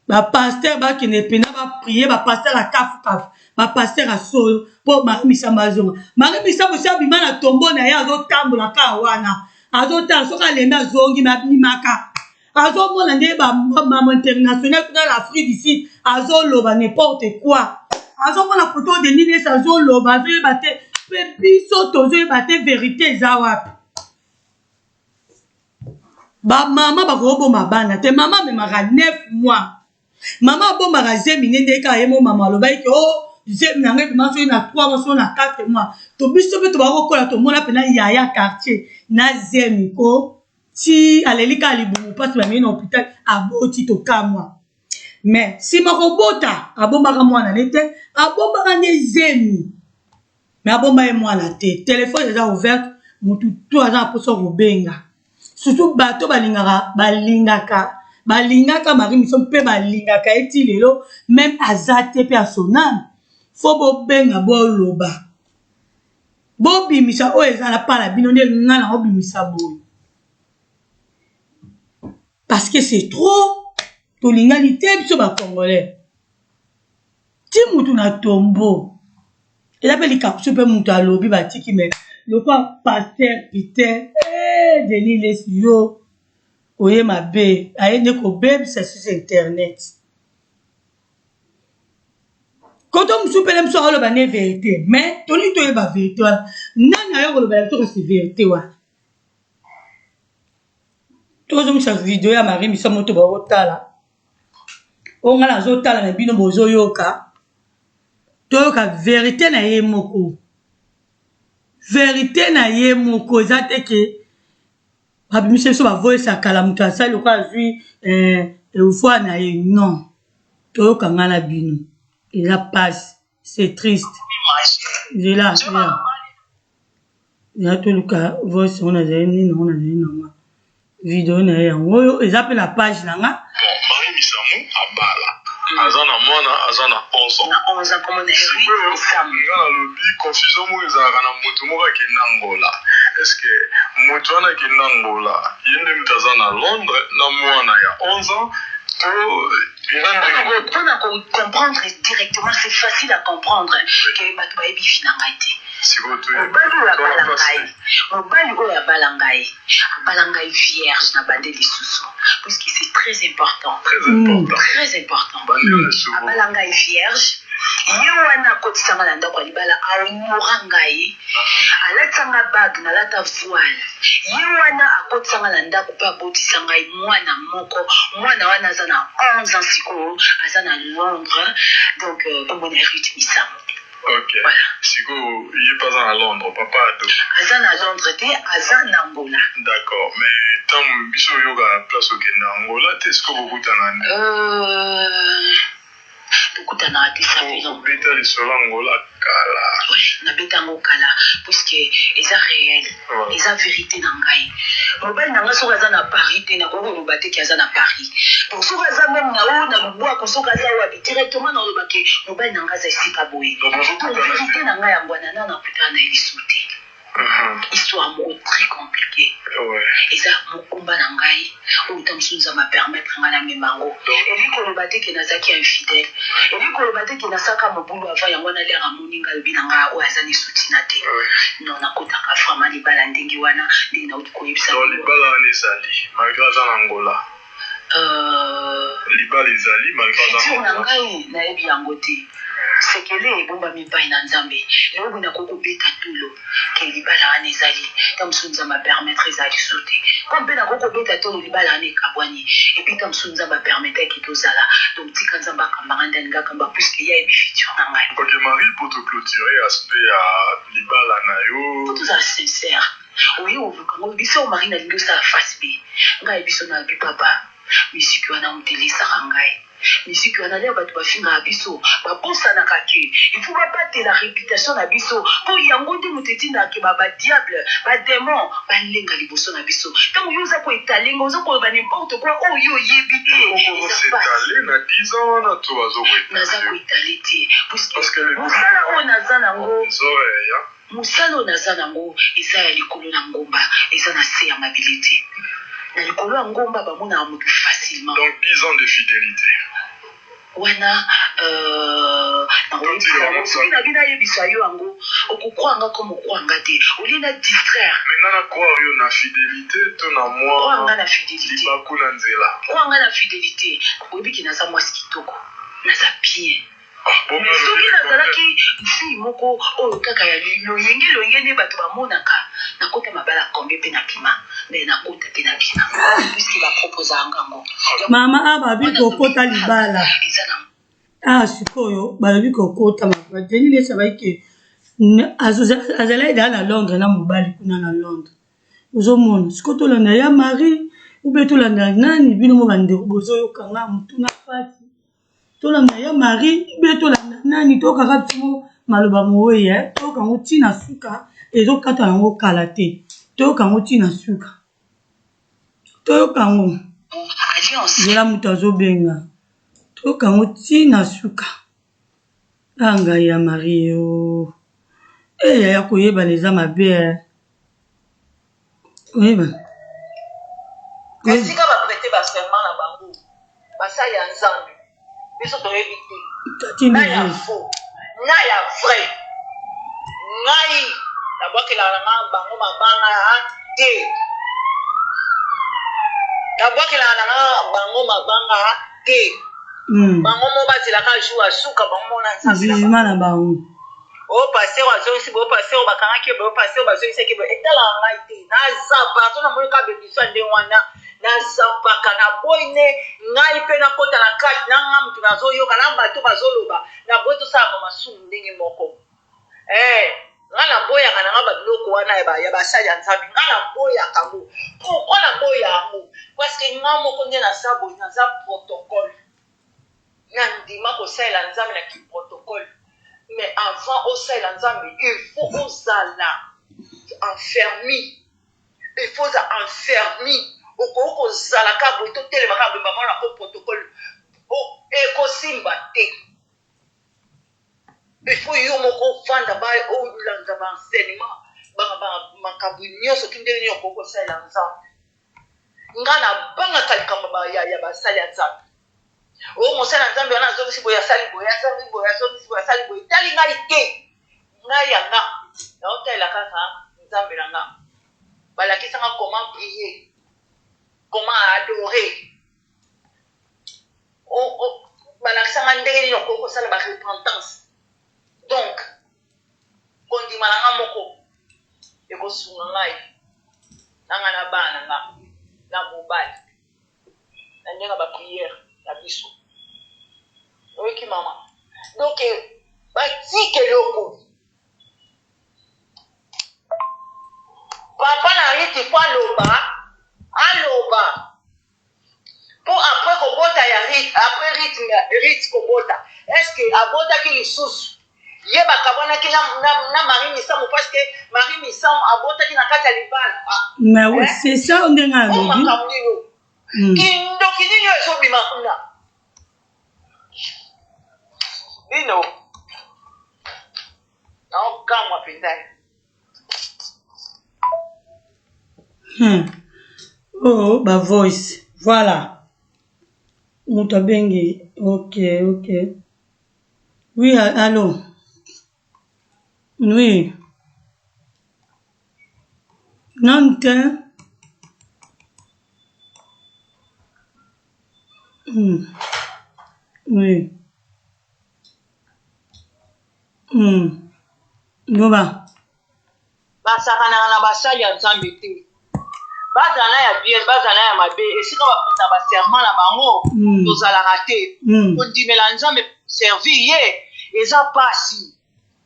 Ba pasteur bakende pena ba prier, ba pasteur ya kafu kafu, ba pasteur ya solo po Marie Misamu azonga. Marie Misamu si abima na tombeau na ye azotambola kaka wana. Azotala soki alembi azongi mais abimaka. Azomona nde ba mama international kuna na Afrique du Sud azoloba n'importe quoi. Azomona photo de Denis azoloba azoyeba te pe biso tozoyeba te verite eza wapi. Ba mama bakoboma bana te. Mama amemaka 9 mois. Mama abombaka zemi nde nde kaka ye mo mama alobaki ke oh zemi na ngai ebima soki na 3 mois soki na 4 mois. To biso pe tobaka kokola tomona pena yaya quartier na zemi ko ti aleli kaka libumu mpasi bamei na hôpital aboti tokamwa. Mais nsima kobota abombaka mwana ne te, abombaka nde zemi. Mais abomba ye mwana te. Telefone eza ouverte, mutu tout aza na mposa kobenga. Surtout bato balingaka balingaka balingaka Marie Misamu mpe balingaka ye ti lelo meme aza te mpe asoname fo bobenga boloba bobimisa oyo eza na pala bino nde nga na obimisa boye parce que c'est trop tolingani te biso ba congolais ti mutu na tombo eza mpe likambo so mpe mutu alobi batiki me lokwa pasteur Peter eh, Denis Lessi yo oye mabe aye nde kobebisa susu internet koto mosusu mpele mosusu akoloba nde verité mais tolingi toyeba verité wana nani ayo kolobela biso kasi verité wana tozongisa video ya Marie Misamu to bakotala oyo ngai nazotala na bino bozoyoka toyoka verité na ye moko verité na ye moko eza te ke babimisi biso bavoice ya kala moto asali lokola azwi voi na ye non toyoka ngai na bino eza pasi c'est triste nzela ya toluka voice yango nazali nini yango nazali nanga video na ye yango oyo eza mpe na page na nga. Bon, Marie Misamu abala aza na mwana aza na 11 ans. Na 11 ans komona ye Sikoyo Misamu. nga nalobi confusion moko ezalaka na moto moko akenda Angola. Est ce que moto wana akenda Angola ye nde moto aza na Londres na mwana ya 11 ans to eza ndenge nini? Mpona ko comprendre directement c'est facile à comprendre que bato bayebi vie na ngai te. Sikoyo toyeba Mobali oyo tala abala place ngai, te. mobali oyo abala ngai, abala ngai vierge na bande lisusu puisque c'est très important. Très important. Très important. Bandela souvent. Abala ngai vierge, ye wana akotisa ngai na ndako ya libala, a honora ngai, alatisa ngai bague, nalata voile. Ye wana akotisa ngai na ndako mpe abotisa ngai mwana moko. Mwana wana aza na 11 ans sikoyo, aza na Londres, donc kombo na ye Ruth Misamu. Ok Voilà. sikoyo ye pe aza na Londres papa ado. Aza na Londres te aza na Angola. D'accord mais tango biso oyokaka place okenda Angola te sikoyo bokutana nde. Euh tokutanaka te ça fait longtemps. Obeta lisolo Angola kala. Oui nabeta yango kala puisque eza reel eza verite na ngai. Mobali na ngai soki aza na Paris te nakoki koloba te ke aza na Paris. Donc soki aza meme na o na lubwaku soki aza wapi directement nakoloba ke mobali na ngai aza esika boye. Donc Donc bozokutana verite te. na ngai yango wana nanu nakutana na ye lisusu te. Histoire moko très compliquee. Ouais. Eza mokumba na ngai oyo ta mosusu Nzambe a permettre ngai namema yango. Elingi koloba te ke nazalaki infidèle. Elingi koloba te ke nasalaka mobulu avant yango wana l'heure amoni ngai alobi na ngai oyo aza lisusu tina te. Non nakotaka vraiment libala ndenge wana ndenge nauti koyebisa Donc bino. libala wana ezali malgre aza na Angola. Euh, Libala ezali malgre aza na futur na Angola. ngai nayebi yango te. Sekele ebombami epai na Nzambe. Lelo boye nakoki kobeta tolo ke libala wana ezali. Tango mosusu Nzambe a permettre ezala lisusu te. Comme pe nakoki kobeta tolo libala wana ekabwani. Et puis tango mosusu Nzambe a permettaki tozala. Donc tika Nzambe akamba ngai nde alingi akamba puisque ye ayebi futur na ngai. Ok Marie po to cloturer aspect ya libala na yo. Faut tozala sincère. Oye oluka nga olobi soeur Marie nalingi osala face B. Nga nayebisi yo nalobi papa musique wana mutu elesaka ngai. Musique wana l'heure batu bafingaka biso babosanaka que il faut babatela reputation na biso po yango nde mutu etindaka que ba ba diable ba demon balenga liboso na biso. Tango yo oza ko etaler nga oza koloba n'importe quoi oyo yo oyebi te eza pasi. Naza ko etaler te puisque musala oyo naza nango Mosala oyo naza nango eza ya likolo na ngomba, eza na se ya mabele te. Na likolo ya ngomba bamonaka moto facilement. Donc 10 ans de fidelite. Wana euh, nakoyebisa yango soki nabi nayebisa yo yango oko croire nga comme o croire nga te au lieu na distraire. Mais nga na croire yo na fidelite to na mwa Croire nga na fidelite. libaku na nzela? Croire nga na fidelite. Oyebi ke naza mwasi kitoko, naza bien. Mais soki nazalaki fille moko oyo kaka ya loyenge loyenge nde batu bamonaka, nakota mabala combien pe nabima? Mais nakota pe nabima puisque ba proposaka nga yango. Mama awa balobi kokota libala Eza na awa sikoyo balobi kokota Denis Lessie alobaki ke azalaki dejà na Londres na mobali kuna na Londres ozomona sikoyo tolanda ya Marie ou bien tolanda nani bino mo bandeko bozoyoka nga motuna pasi Tolanda ya Marie be tolanda nani toyokaka biso maloba moweyi eh toyoka yango ti na suka ezokata yango kala te toyoka yango ti na suka toyoka yango zela moto azobenga toyoka yango ti na suka ah ngai ya Marie oh eh yaya koyebana eza mabe eh koyebana Esika ba prete ba serment na bango basali ya nzambe biso toyebi te na ya faux na ya vrai ngai nabwakelaka na nga bango mabanga te nabwakelaka na nga bango mabanga te hmm. bango mo bazelaka jour ya suka bango mo na nzambe na bango Oh pasteur azongisi boye, oh pasteur bakangaki ye boye, oh pasteur bazongisaki ye boye, etalaka ngai te. Nazapa soki namoni kaka b'emission ya ndenge wana nazapaka, naboyi nde ngai mpe nakota na kati na ngai moto nazoyoka na bato bazoloba, naboyi tosalaka masumu ndenge moko. Eh, ngai naboyaka na ngai babiloko wana ya basali ya Nzambe, ngai naboyaka yango. Pourquoi naboya yango? Parce que ngai moko nde naza boye, naza protocole. Na ndima kosalela nzambe na ki protocole mais avant osalela nzambe il faut ozala enfermi il faut oza enfermi okoki kozala kaka boye totelema kaka boye mama na ko protocole ekosimba te il faut yo moko ofanda ba olanda ba enseignement makambo nyonso ti ndenge nini okoki kosalela nzambe Nga na bangaka likambo ba ya ya basali ya Nzambe. Oh mosali ya Nzambe wana azongisi boye asali boye azongisi boye azongisi boye asali boye etali ngai te. Ngai ya nga naotalela kaka Nzambe na nga. Balakisa nga comment prier, comment adorer. Oh, oh, balakisa nga ndenge nini okoki kosala ba repentance. Donc Kondima na nga moko ekosunga ngai na nga na bana na nga na mobali na ndenge ya ba prière na biso oyoki mama donc batika eloko papa na riti fo aloba aloba Po après kobota ya Ruth, après Ruth, Ruth kobota, est ce que abotaki lisusu? Ye bakabwanaki na, na, na Marie Misamu parce que Marie Misamu abotaki na kati ya libala. Ah, Mais oui, eh? c'est ça ndenge Oyo alobi. makambo nini oyo? Kindoki nini oyo ezobima kuna? Bino, naokamwa mpenza. Oh, ba voice. Voilà. Moto abengi. Ok, ok. Oui, allô. Oui. Nanu te. Oui. Loba. Basakanaka na basali ya Nzambe te. Bazala na ya bien, bazala na ya mabe, esika ba preta ba serment na bango, tozalaka te. Kondimela Nzambe, servir ye, eza pasi.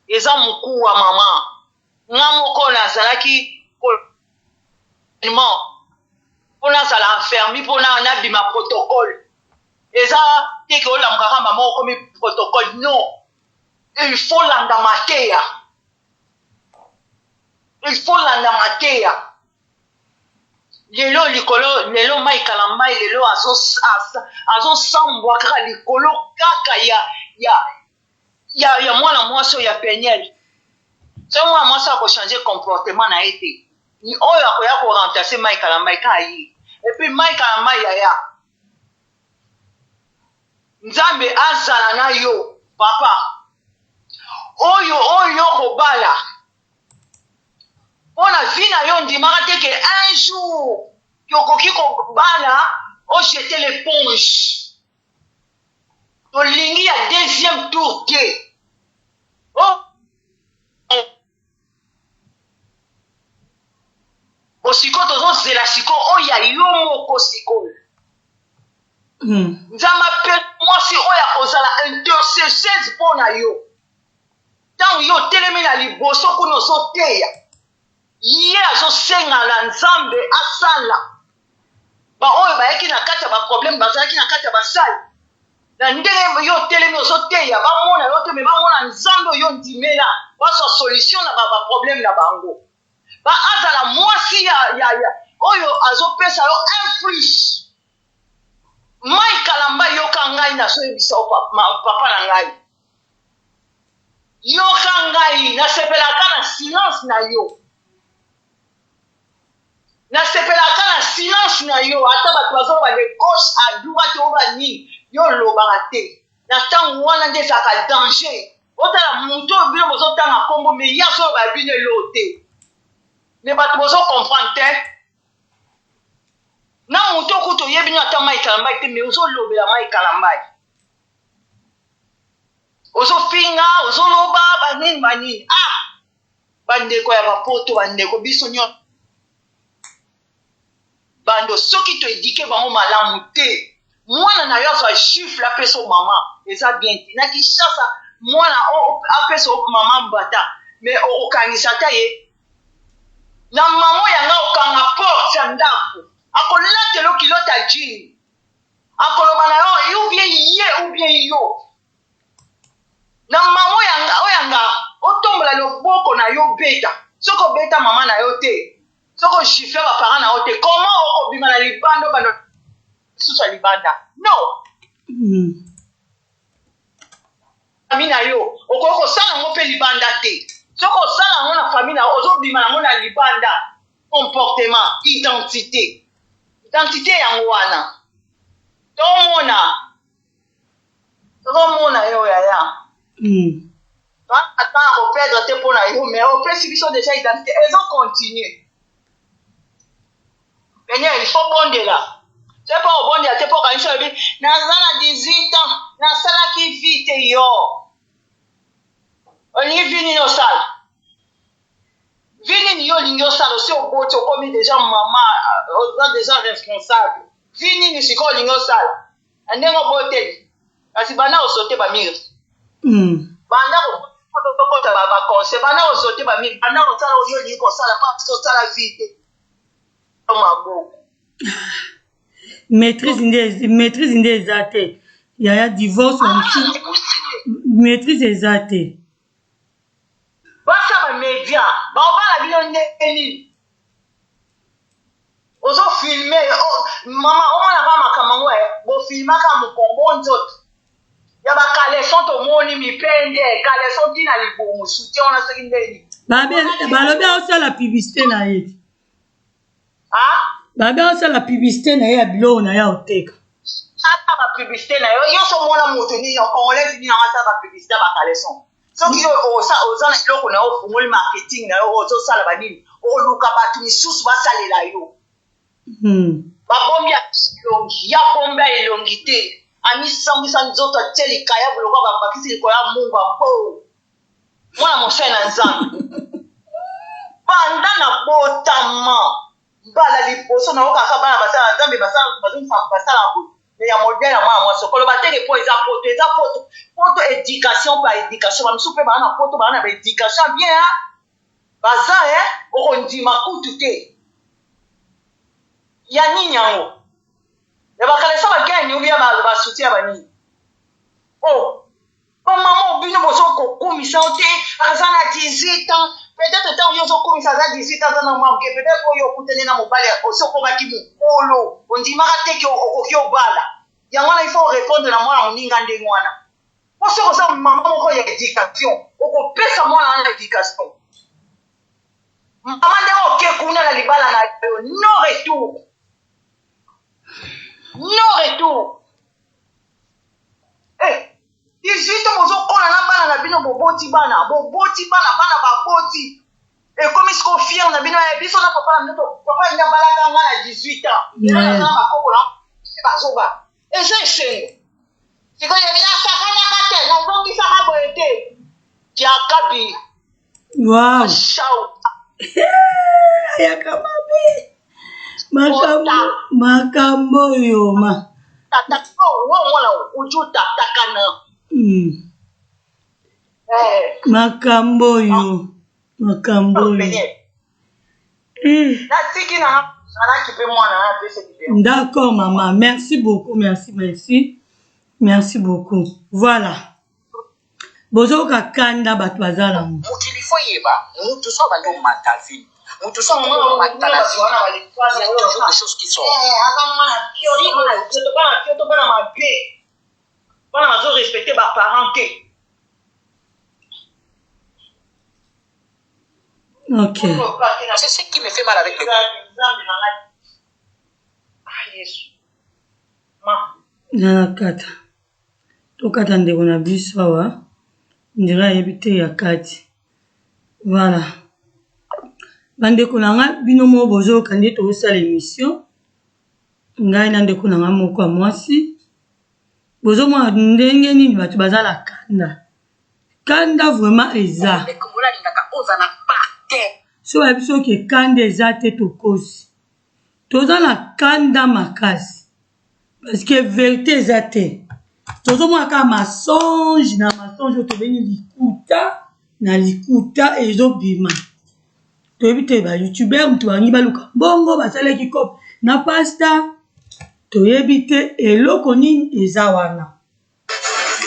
Eza mokuwa maman. Nga moko nazalaki ko. Enseignement mpo nazala enfermi mpo nabima protocole eza te ke olamukaka mama okomi protocole non il faut landa mateya il faut landa mateya lelo likolo lelo mai kalambai lelo azosambwa kaka likolo kaka ya ya ya, ya mwana mwasi oyo ya peniel soki mwana mwasi akochange comportement na ye te ni oyo akoya ko remplacer Mike Kalambay kaka ye et puis Mike Kalambay yaya Nzambe azala na yo papa oyo oyo kobala mpo na vie na yo ndimaka te ke un jour okoki kobala ojete l'éponge tolingi ya deuxième tour te oh. Bo sikoyo tozozela sikoyo oyo ya yo moko sikoyo. Nzambe ape mwasi oyo akozala intercesseuse mpo na yo. Ntango yo otelemi na liboso kuna ozoteya, ye azosenga na Nzambe asala. Baoyo bayaki na kati ya baproblème bazalaki na kati ya basali na ndenge yo otelemi ozoteya, bamona yo te me bamona Nzambe oyo ondimela, bazwa solution na baproblème na bango. Ba azala mwasi ya, ya, ya oyo azopesa yo un plus. Mike Kalamba yoka ngai nazoyebisa yo papa na ngai. Yoka ngai nasepelaka na silence na yo. Nasepelaka na silence na yo ata bato bazoloba de gauche à droite oyo ba nini yo olobaka te. Na ntango wana nde ezalaka danger. Botala mutu oyo bino bozo tanga kombo mais ye azo loba ya bino eloo te mais batu bozo comprendre te na mutu oyo kutu oyebi no ata Mike Kalambay te mais ozo lobela Mike Kalambay ozo finga ozo loba ba nini ba nini ah ba ndeko ya ba poto ba ndeko biso nionso Bando soki to eduque bango malamu te mwana na yo azwa gifle apesa yo mama eza bien te na Kinshasa mwana apesa yo mama mbata mais okokangisa ata ye na mama oyo yanga okanga porte ya ndako akolatela yo kilote ya jean akoloba na yo ou bien ye ou bien yo na mama oyo yanga otombola loboko na yo beta soki obeta mama na yo te Soki o gifla ba parents na yo te comment oko bima na libanda obanda lisusu ya libanda no. Famille na yo okoki kosala yango mpe libanda te soki osala yango na famille na yo ozobima yango na libanda comportement identité identité yango wana tomona tozomona yo yaya ata na koperdre te mpo na yo mais opesi biso déjà identité ezo continue peniel il faut bondela te mpo obondela te mpo okanisi olobi naza na 18 ans nasalaki vie te yo olingi vie nini osala vie nini yo olingi osala osi oboti okomi déjà mama oza déjà responsable vie nini sikoyo olingi osala Na ndenge oboteli kasi banda ko sauter ba murs. Banda ko kota ba concert banda ko sauter ba murs banda kosala oyo olingi kosala parce que osala vie te maboko. Maîtrise nde maîtrise nde eza te yaya divorce ah, maîtrise eza te. Basa ba media baobala bino ndenge nini? Ozo filme oh, mama omona ba makambo yango eh, bofilmaka mokongo nzoto ya ba caleçon tomoni mipende caleçon ti na libumu soutien wana soki ndeni balobi aosala publicité na ye babe aosala publicité na ye ya biloko na ye aoteka ata ba publicité na yo yo so omona moto nini congolaise nini yango asala ba publicité ya ba caleçon soki yo oza na eloko na yo ofungoli marketing na yo ozosala banini oluka bato misusu basalela yo Babombi elongi ye abomba elongi te amisambwisa nzoto atie likayabu lokola babakisi likolo ya mungwa bo mwana mosali na nzambe banda na botama mbala liboso nayokaka bana basala nzambe basala boye me ya modele ya mwana mwasi okoloba teke mpo eza poto eza poto poto education par education bamisusu mpe baa na poto baa na baeducation bien baza e okondima kutu te. Ya nini yango? Ya ba caleçon ba gagne ou bien ba ba soutien ya ba nini? Oh ba maman bino bozo kokumisa yo te aza na 18 ans peut-être ntango yo ozokumisa aza 18 ans aza na mwa moke peut-être oyo okutani na mobali osi okomaki mokolo ondimaka te ke okoki obala yango wana il faut répondre na mwana moninga ndenge wana po soki oza mama moko ya éducation okopesa mwana wana éducation mama ndenge oke kuna na libala na yo no retour no retour eh, 18 ans bozokola na bana na bino boboti bana boboti bana bana baboti ekomi sikoyo fiere na bino ya biso na papa na bino papa nde abalaka nga na 18 ans lelo naza na bakoko na bazoba eza esengo sikoyo nasakanaka te nazongisaka boye te diakabi Wow. Ayaka mabe. Makambo makambo oyo ma. Tata oh, wo mwana uju tata kana. Eh. Makambo oyo. Makambo oyo. Natiki na alaki pe mwana na pese libero. D'accord maman, merci beaucoup, merci, merci. Merci beaucoup. Voilà. Bozoyoka kanda bato baza nango. Mokili faut yeba mutu so abandi omata vie mutu so abandi omata na vie il y a toujours des choses qui sortent. Eh, aza mwana kioto bana kioto bana kioto bana mabe bana bazo respecter ba parents te. Ok. C'est ce qui me fait mal avec le Nzambe na ngai. Ah Yesu. Ma. Nana kata. Tokata ndeko na biso awa ndire ayebi te ya kati voilà bandeko na nga bino moko bozoyoka nde tozosala émission ngai na ndeko na nga moko ya mwasi bozomona ndenge nini bato baza na kanda kanda vraiment eza so bayebi soki kanda eza te tokosi toza na kanda makasi parce que verite eza te tozomona kaka mensonge na mensonge oyo tobengi likuta na likuta ezobima toyebi te ba youtubeur moto balingi baluka mbongo basalaki cope na pasta toyebi te eloko nini eza wana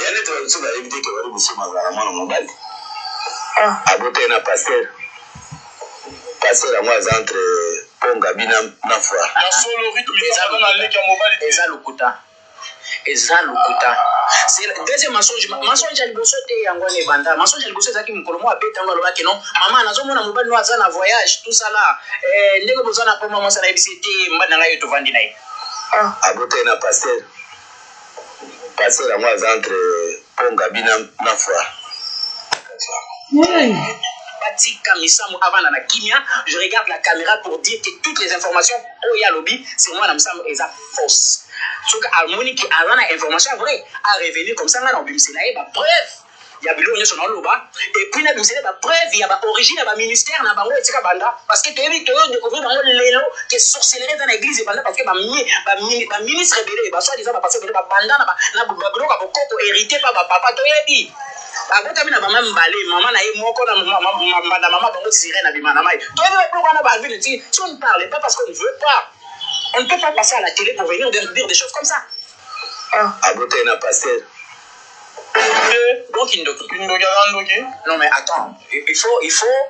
Ya neti ba misusu bayebi te ke Wali Bisoma azala na mwana mobali. Abota ye na pasteur. Pasteur yango aza entre Pont Gaby na na foire. Ya solo Ruth Misamu aza na leki ya mobali te. Eza lokuta. Eza lokuta. C'est deuxième mensonge. Mensonge ya liboso te yango wana ebanda. Mensonge ya liboso ezalaki mokolo moko abeta yango alobaki non mama nazomona mobali no aza na voyage tout ça là. Eh, ndenge boza na poma mwasi anayebisi ye te mobali na ngai oyo tovandi na ye. Abota ye na pasteur. Pasteur yango aza entre Pont Gaby na na foire. Ouais. Batika Misamu avanda na kimia. Je regarde la caméra pour dire que toutes les informations oyo ye alobi sur mwana Misamu eza fausse. Soki amoni ke aza na information ya vrai, a revenir comme ça nga na obimisela ye ba preuve ya biloko nyonso naoloba et puis nabimisela ye ba preuve ya ba origine ya ba ministère na bango esika banda parce que toyebi toyo découvrir bango lelo que sorcellerie eza na église ebanda parce que ba ba ba ministre ebele ba soit disant ba pasteur ebele babanda na ba na biloko ya bokoko hérité pa ba papa toyebi abotami na mama mibale mama na ye moko na mbanda mama bango sirène abima na mai toyebi ba biloko wana ba vile ti si on ne parle pas parce qu'on ne veut pas on ne peut pas passer à la télé pour venir dire des choses comme ça. Abota ye na pasteur. Bon kindoki. Kindoki aza ndoki. Non mais attends, il faut il faut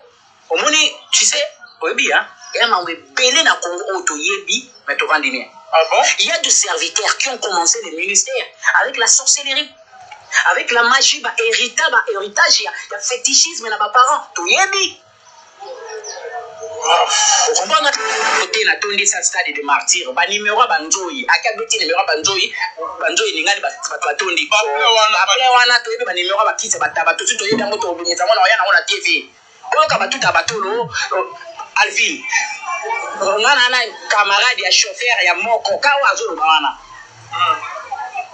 omoni tu sais oyebi hein ya mambo ebele na Congo oyo toyebi mais tovandi bien. Ah bon? Il y a des serviteurs qui ont commencé le ministère avec la sorcellerie, avec la magie, ba hérita, ba héritage ya, ya fétichisme na ba parents. Toyebi. Okomprendre te natondisa stade de martyr ba numero ya banzoi ake abeti numero ya banzoi banzoi eningani bato batondi baplein wana toyebi ba numero ya bakisi ya bataba tosi toyebi yango tobimisa yango na oya nango na tv oyoka batuta batolo alvin nga na na camarade ya chauffeur ya moko ka oyo azoloba wana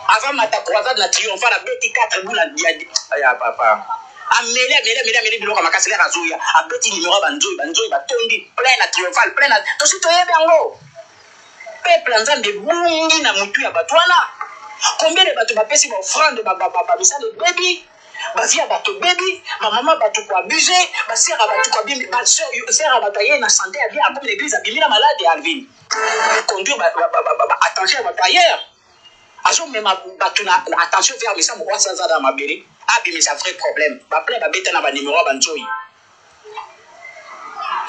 avant mata croisade na triomphal abeti 4 bula ya papa ameli ameli ameli ameli biloko ya makasi lere azoya abeti numero ya banzoi banzoi batondi plein na triomphal plein na tosi toyebi yango peuple ya nzambe ebungi na motu ya bato wana combien de bato bapesi baofrande bamisala ebebi. Ba vie ya bato ebebi, ba mama bato ko abuser, ba sœur ya bato ko abimi, ba sœur ya bato aye na sante ya bien akomi na eglise abimi na malade ya Alvin. Conduire ba, ba, ba, ba, ba attention ya bato ailleurs. Azomema bato na attention vers misambo oyo aza na mabele abimisa vrai problème. Ba plein babeta na ba numero ya ba nzoyi.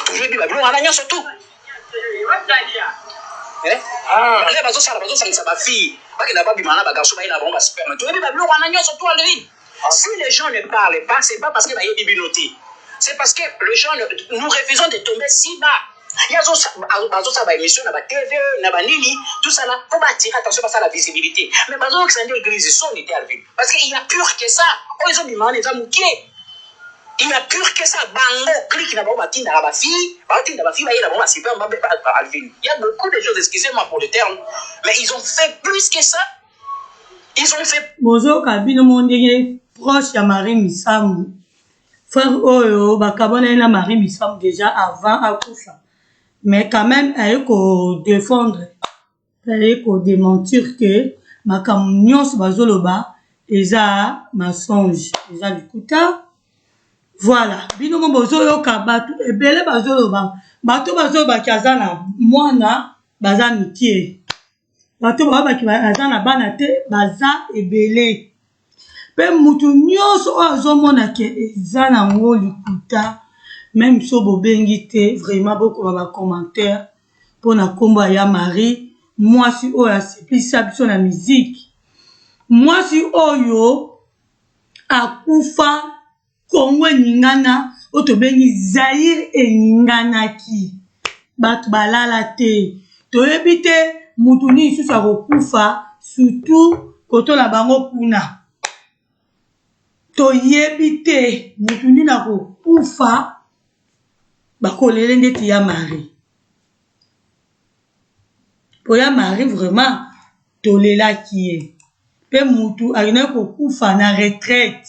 Toyebi ba biloko wana nyonso tout. Eh? Ah. Bazosala bazosangisa ba fille bakenda babima na ba garçon baye na bango ba sperme. Toyebi ba biloko wana nyonso tout Alvin. Si les gens ne parlent pas, c'est pas parce que bayebi bino te. C'est parce que les gens ne, nous refusons de tomber si bas. Il y a bazo ba émission na ba TV, na ba nini, tout ça là, pour attirer attention parce la visibilité. Mais bazo que c'est église son était Alvin. Parce qu'il y a pire que ça. Oh ils ont bimana eza mukie. Il y a pire que ça. Bango clique na bango batinda ba fille, batinda ba fille ba yela bango ba super ba Alvin. Il y a beaucoup de choses, excusez-moi pour le terme, mais ils ont fait plus que ça. Ils ont fait Bozoyoka bino moko ndenge proche ya Marie Misamu frère oyo bakabwana ye na Marie Misamu dejà avant akufa mais quand même aye ko defendre aye ko dementir que makambo nyonso bazoloba eza mensonge eza lokuta voilà bino mo bozoyoka bato ebele bazoloba bato bazolobaki aza na mwana baza mikie Bato balobaki aza na bana te baza ebele pe mutu nyonso oyo azomona ke eza nango likuta meme so bobengi te vraiment bokoma ba commentaire pona kombo ya ya Marie mwasi oyo asepelisa biso na musique mwasi oyo akufa Congo eningana oyo tobengi Zaïre eninganaki batu balala te toyebi te mutu nini lisusu akokufa surtout koto na bango kuna toyebi te mutu nini akokufa bakolele ndeti ya Marie po ya Marie vraiment tolelaki ye pe mutu akendaki kokufa na retraite.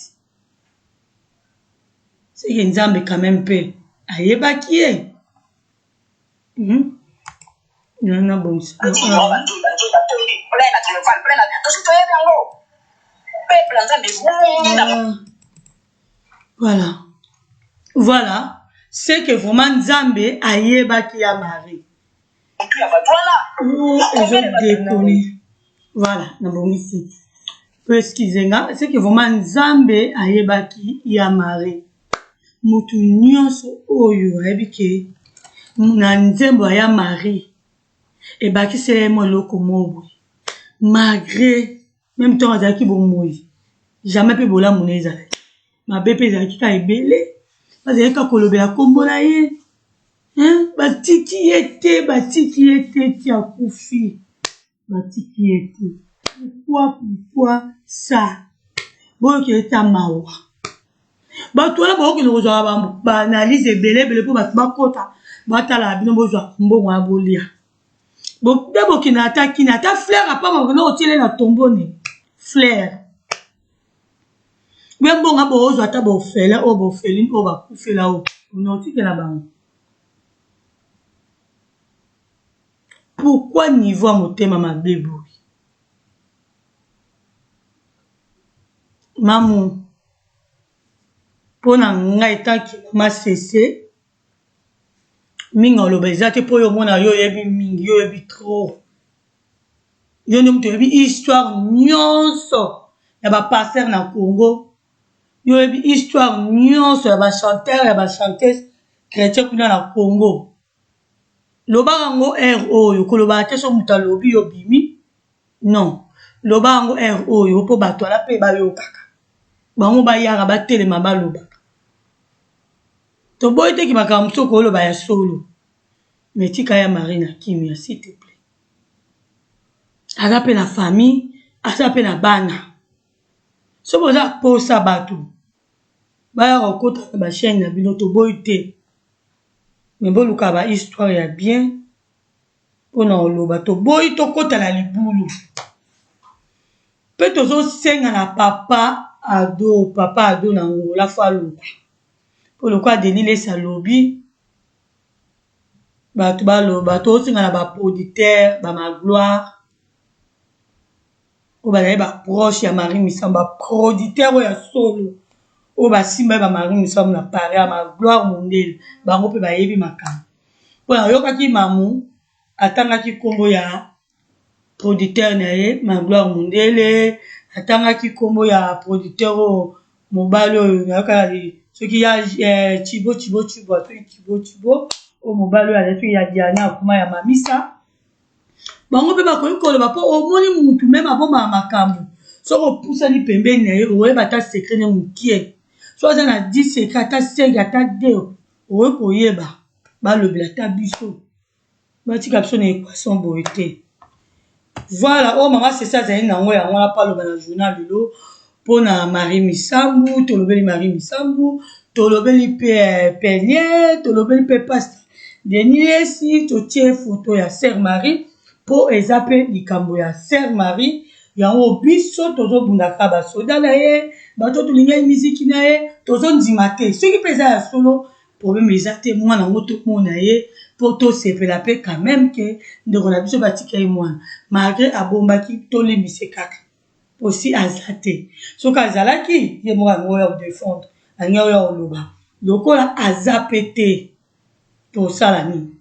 Seke nzambe quand meme pe ayebaki ye nabongisa voilà voilà c'est que vraiment nzambe ayebaki ya marie ezo dekone voilà nabongisi po excuse nga c'est que vraiment nzambe ayebaki ya marie mutu nyonso oyo ayebi ke na nzembo ya marie ebakisela ye mwa eloko moko boye malgre meme ntango azalaki bomoyi jamais mpe bolamu na ye ezalaki mabe mpe ezalaki kaka ebele bazalaki kaka kolobela nkombo na ye batiki ye te batiki ye te ti akufi batiki ye te pourquoi pourquoi ça boyokela ata mawa bato wana bakokende kozwa baanalyse ebele ebele mpo bato bakota batala bino bozwa mbongo ya bolia nde bokende ata kini ata fleur apamba bokende kotiele na tombone fleur be mbongo bozwa ata bofele oyo bofeline oyo bakufela oyo onotikela bango pourquoi niveau ya motema mabe boye mamu mpo na ngai etanke mama sese mingi oloba eza te mpo yo omona yo oyebi mingi yo oyebi trop yo nde moto oyebi histoire nyonso ya ba pasteur na Congo yo oyebi histoire nyonso ya ba chanteur ya ba chanteuse chretien kuna na Congo lobaka yango heure oyo kolobaka te so moto alobi yo obimi non loba yango heure oyo mpo bato wana mpe bayokaka bango bayaka batelema balobaka toboyi te ki makambo mosusu okoloba ya solo mais tika ya Marie na kimia s'il te plait aza pe na famille aza pe na bana soki boza posa bato baya kokota na ba chaine na bino toboyi te mais boluka ba histoire ya bien pona koloba toboyi tokota na libulu pe tozosenga na papa ado papa ado na angola fo aloba po lokola denis lessi alobi bato baloba tosenga na ba producteur ba magloire oyo bazali ba proche ya marie misamu ba producteur oyo ya solo. Oyo basimba ye ba Marie Misamu na Paris ya ma Gloire Mundele bango pe bayebi makambo. Po nayokaki mamu atangaki kombo ya producteur na ye ma Gloire Mundele, atangaki kombo ya producteur oyo mobali oyo nayokaki soki ya eh, Tshibo Tshibo Tshibwa soki Tshibo Tshibo oyo mobali oyo azali soki ya Diana akoma ya Mamisa. Bango pe bakoki koloba po omoni mutu meme abombaka makambu soki opusani pembeni na ye okoyeba ata secret ne mukie soki aza na 10 secret ata 5 ata 2 okoki koyeba balobela ata biso batika biso na equation boye te voilà oyo mama sese azali na yango yango wana po aloba na journal lelo pona Marie Misambu tolobeli Marie Misambu tolobeli pe eh, Peniel tolobeli pe Pasteur Denis Lessi totie photo ya Sœur Marie po eza pe likambo ya Sœur Marie yango biso tozobundaka basoda na ye bato tolingaki miziki na ye tozondima te soki mpe eza ya solo problème eza te mwana yango tomona ye mpo tosepela mpe quand même ke ndeko na biso batika ye mwana malgré abombaki tolimbise kaka Aussi aza te soki azalaki ye moko alingi oya ko defendre alingi oya koloba lokola aza pe te tosala nini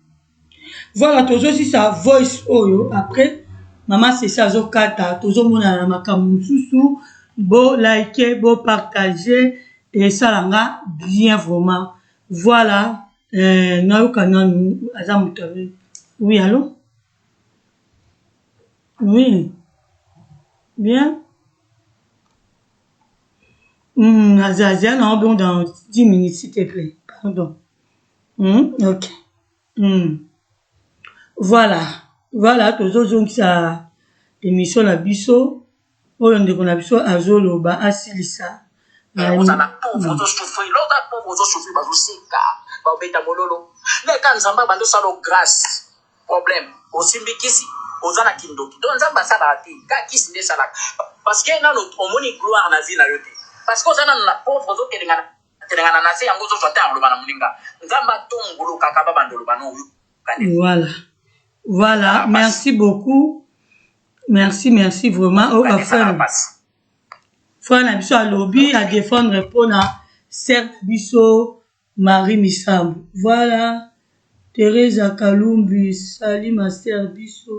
voilà tozosisa voice oyo après mama sese azokata tozomonana na makambo mosusu bo like bo partage esala nga bien vraiment voilà euh, nayoka nanu aza moto oui allo Oui. Bien. Hmm, Azazia, non, bon, dans 10 minutes, s'il te plaît. Pardon. Hmm, ok. Hmm. Voilà. Voilà, tozozongisa émission na biso. Oyo ndeko na biso azoloba asilisa. Eh, oza na pauvre ozosouffrir loza pauvre ozosouffrir bazoseka babeta mololo leka nzambe abandi osala grâce Problème osimbi kisi oza na kindoki donc nzambe asalaka te ka kisi nde esalaka parce que nanu omoni gloire na vie na yo te parce que oza nanu na pauvre ozotelengana telengana na se yango ozozwa te ya koloba na moninga nzambe atombulukaka babanda oloba no oyoka nde Voilà. Voilà, merci beaucoup. Merci, merci vraiment. Oh, esala pasi. Frère na biso alobi a défendre pona sœur na biso Marie Misamu voilà Theresa Kalumbi salut ma sœur biso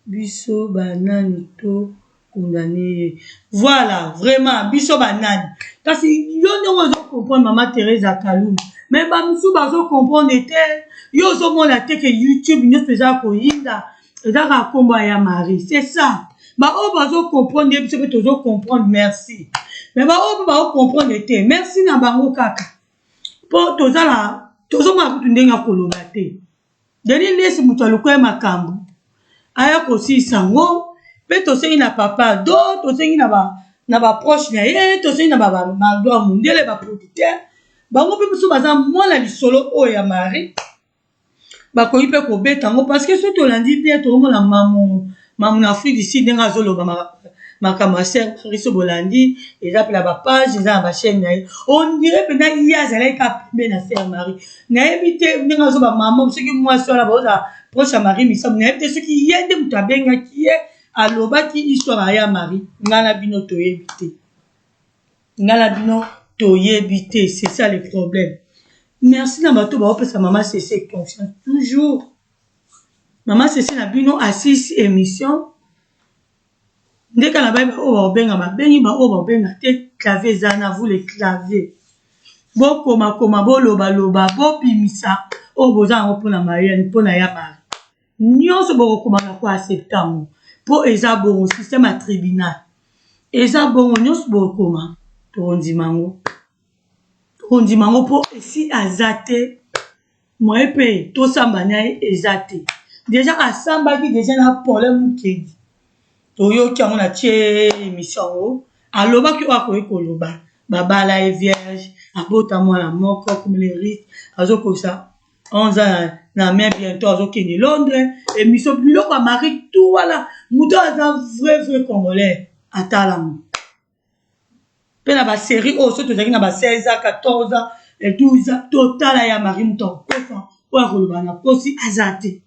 biso ba nani to condamne ye voilà vraiment biso ba nani kasi yo ndenge ozo comprendre mama Theresa Kalumbi mais ba mosusu bazo comprendre te yo ozomona te ke YouTube nyonso eza koyinda eza kaka kombo ya Marie c'est ça ba oyo bazo comprendre ye biso pe tozo comprendre merci mais ba oyo pe bao comprendre te merci na bango kaka po toza na tozomona kutu ndenge ya koloba te Denis Lessi moto aluka ye makambo aya kosilisa yango pe tosengi na papa do tosengi na ba na ba proche na ye tosengi na ba magloire mundele ba producteur bango pe biso baza mwana lisolo oyo ya Marie bakoki pe kobeta yango parce que soki tolandi bien tokomona mamu mamu na Afrique du Sud ndenge azoloba makambo ya sœur Marie so bolandi eza pe na ba page eza na ba chaîne na ye on dirait pena ye azalaki kaka pembeni na sœur Marie nayebi te ndenge azoba mama soki mwasi wana baozala proche ya Marie Misamu nayebi te soki ye nde moto abengaki ye alobaki histoire ya Marie ngai na bino toyebi te Nga na bino toyebi te c'est ça le problème. Merci na bato baopesa mama Sese confiance toujours. Mama Sese na bino asilisi émission nde kaka na bayebi oyo bakobenga babengi ba oyo bakobenga te clavier eza na vous le clavier bokomakoma bolobaloba bobimisa oyo boza yango mpona mayele mpona ya mari Nionso bokokoma na ko accepter yango po eza bongo système ya tribunal eza bongo nionso bokoma tokondima yango tokondima yango po esi aza te moyen pe tosamba na ye eza te dejà asambaki dejà na Paulin Mukendi toyoki yango na tie emission yango alobaki oyo akoki koloba babala ye vierge abota mwana moko comme le riche azokokisa 11 ans na mai bientôt azokende londres émission biloko ya marie tout wana moto aza vrai vrai congolais atala ngo mpe na basérie oyo soki tozalaki na ba 16 ans 14 ans 12 ans totala ya marie moto akokosa oyo akoloba na kosi aza te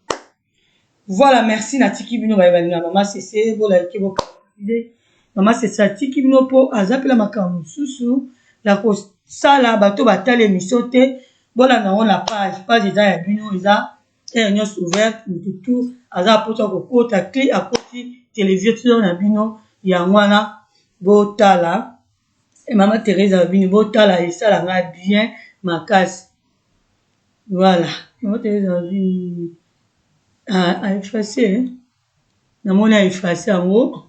Voilà merci natiki bino baye balinga mama sese bo like bo partager mama sese atiki bino po aza pe na makambo mosusu. ya kosala bato batala emission te bolanda yango na page page eza ya bino eza heure nyonso ouverte motu tout aza mposa kokota cli akoti television na bino yango wana botala mama Therese alobi nini botala esala nga bien makasi voilà mama Therese alobi nini ah, a effacer namoni a effacer yango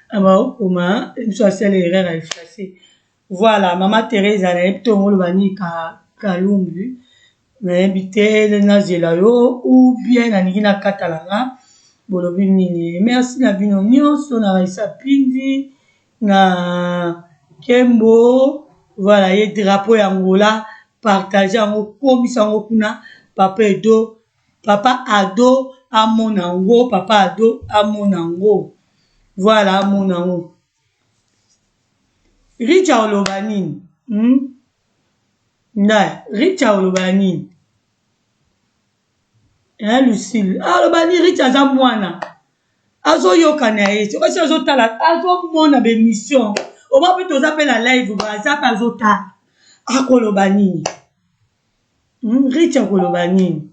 abakoma biso asala erreur a effacer voilà mama Therese nayebi te ongoloba nini ka kalumbu nayebi te nazela yo ou bien nalingi nakatala nga bolobi nini merci na bino nyonso na Raissa Pindi na nkembo voilà ye drapeau ya Angola partage yango komisa yango kuna papa Edo papa Ado amona yango papa Ado amona yango voilà amona yango Richa oloba nini hmm? Nda Richa oloba nini eh Lucille aloba nini Richa aza mwana azoyoka na ye soki asi azotala azomona bemission oma mpe toza mpe na live baza mpe azotala akoloba nini hmm, rich akoloba nini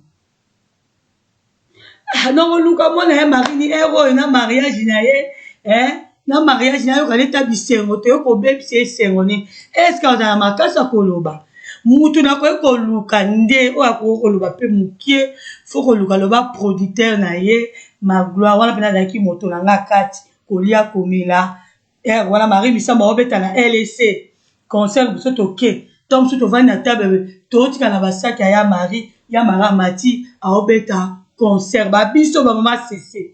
ah, nakoluka mwana ya marini ere oyo na mariage na ye eh? na mariage na yoka leta bisengo toye kobebisa esengo nini eske azala makasi ya koloba mutu nakoki koluka nde oyo akoki koloba mpe mokie fo koluka loba producteur na ye magloire wana mpena azalaki moto na nga kati kolia komela heure wana marie misambo aobeta na lec concert biso toke ntango mosusu tovandi na table totika na basaki ya ya marie ya marie amati aobeta concert babiso bamama sese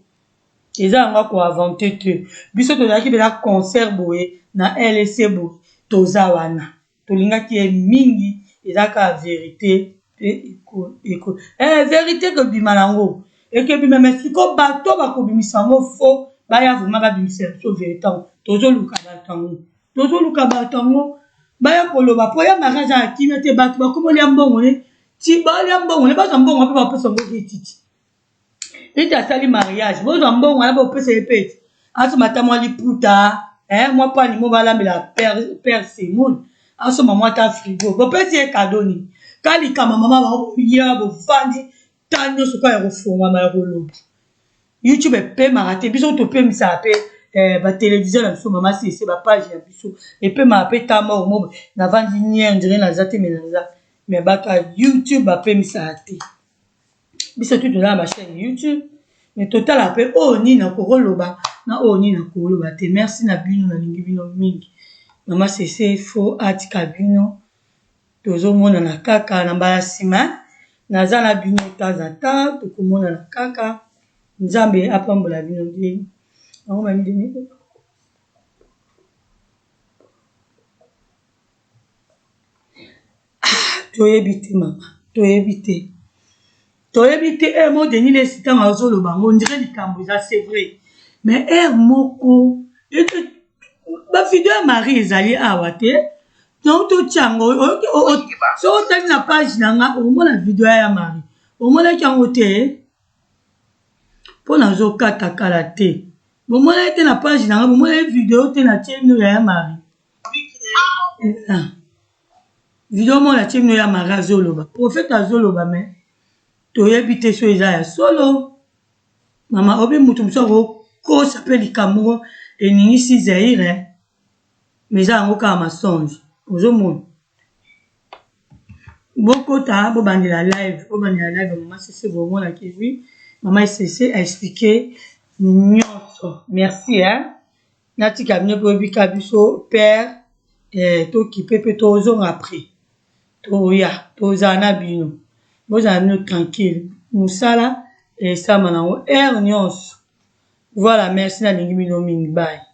eza yango ko invente te biso tozalaki mpena concert boye na lec boye toza wana tolingaki ye mingi eza kaka verite pe eko eh, verite ekobima nango ekobima me siko bato bakobimisa yango fo baya vraimen babimisa biso verite yango tozoluka bato yango tozoluka bato yango baya koloba mpo ya mari aza na kimia te bato bakomolia mbongo ne ti balia mbongo ne bazwa mbongo mpe bapesa yango etiti ete asali mariage bozwa mbongo wana bopesa ye mpe asomba ata mwa liputa eh, mwa pani mo balambela père semoule asomba mwa ata frigo bopesi ye kado nini ka likama mama baoya bovandi ta nyonso kaka ya kofongwama ya koloba youtube epemaka te biso topemisaka mpe eh, batelevizio na biso mama sese bapage na biso epemaka mpe ta moko mo navandi nie ondire naza te me naza me bato ya youtube bapemisaka te biso tu toza na ba chaîne YouTube mais totala pe oyo nini nakokoloba na oyo nini nakoloba te merci na bino nalingi bino mingi mama sese fo atika bino tozomonana kaka na mbala nsima naza na bino temps en temps tokomonana kaka nzambe apambola bino nde yango bandimi Ah, toyebi te mama toyebi te toyebi te heure moko denis lesi ntango azoloba yango ondire likambo eza c'est vrai mais heure moko bavideo ya marie ezali awa te donc totya yango soki otali na page na nga okomona video ya marie omonaki yango te mpo nazokata kala te bomonaki te na page na nga bomonaki video te na tie bino ya ya marie Video moko natie bino ya Marie azoloba prophète azoloba mais toyebi te soki eza ya solo mama obi mutu mosusu akokosa pe likambo moko eningisi Zaire mais eza yango kaka mensonge ozomona bokota bobandela live bobandela live ya mama sese bomona ke oui mama sese a explique nyonso merci hein Natika bino pe bika biso père eh, tokipe pe tozonga après toya tozala na bino bozala bino tranquille mosala esalama nango heure nyonso voilà merci nalingi bino mingi bye.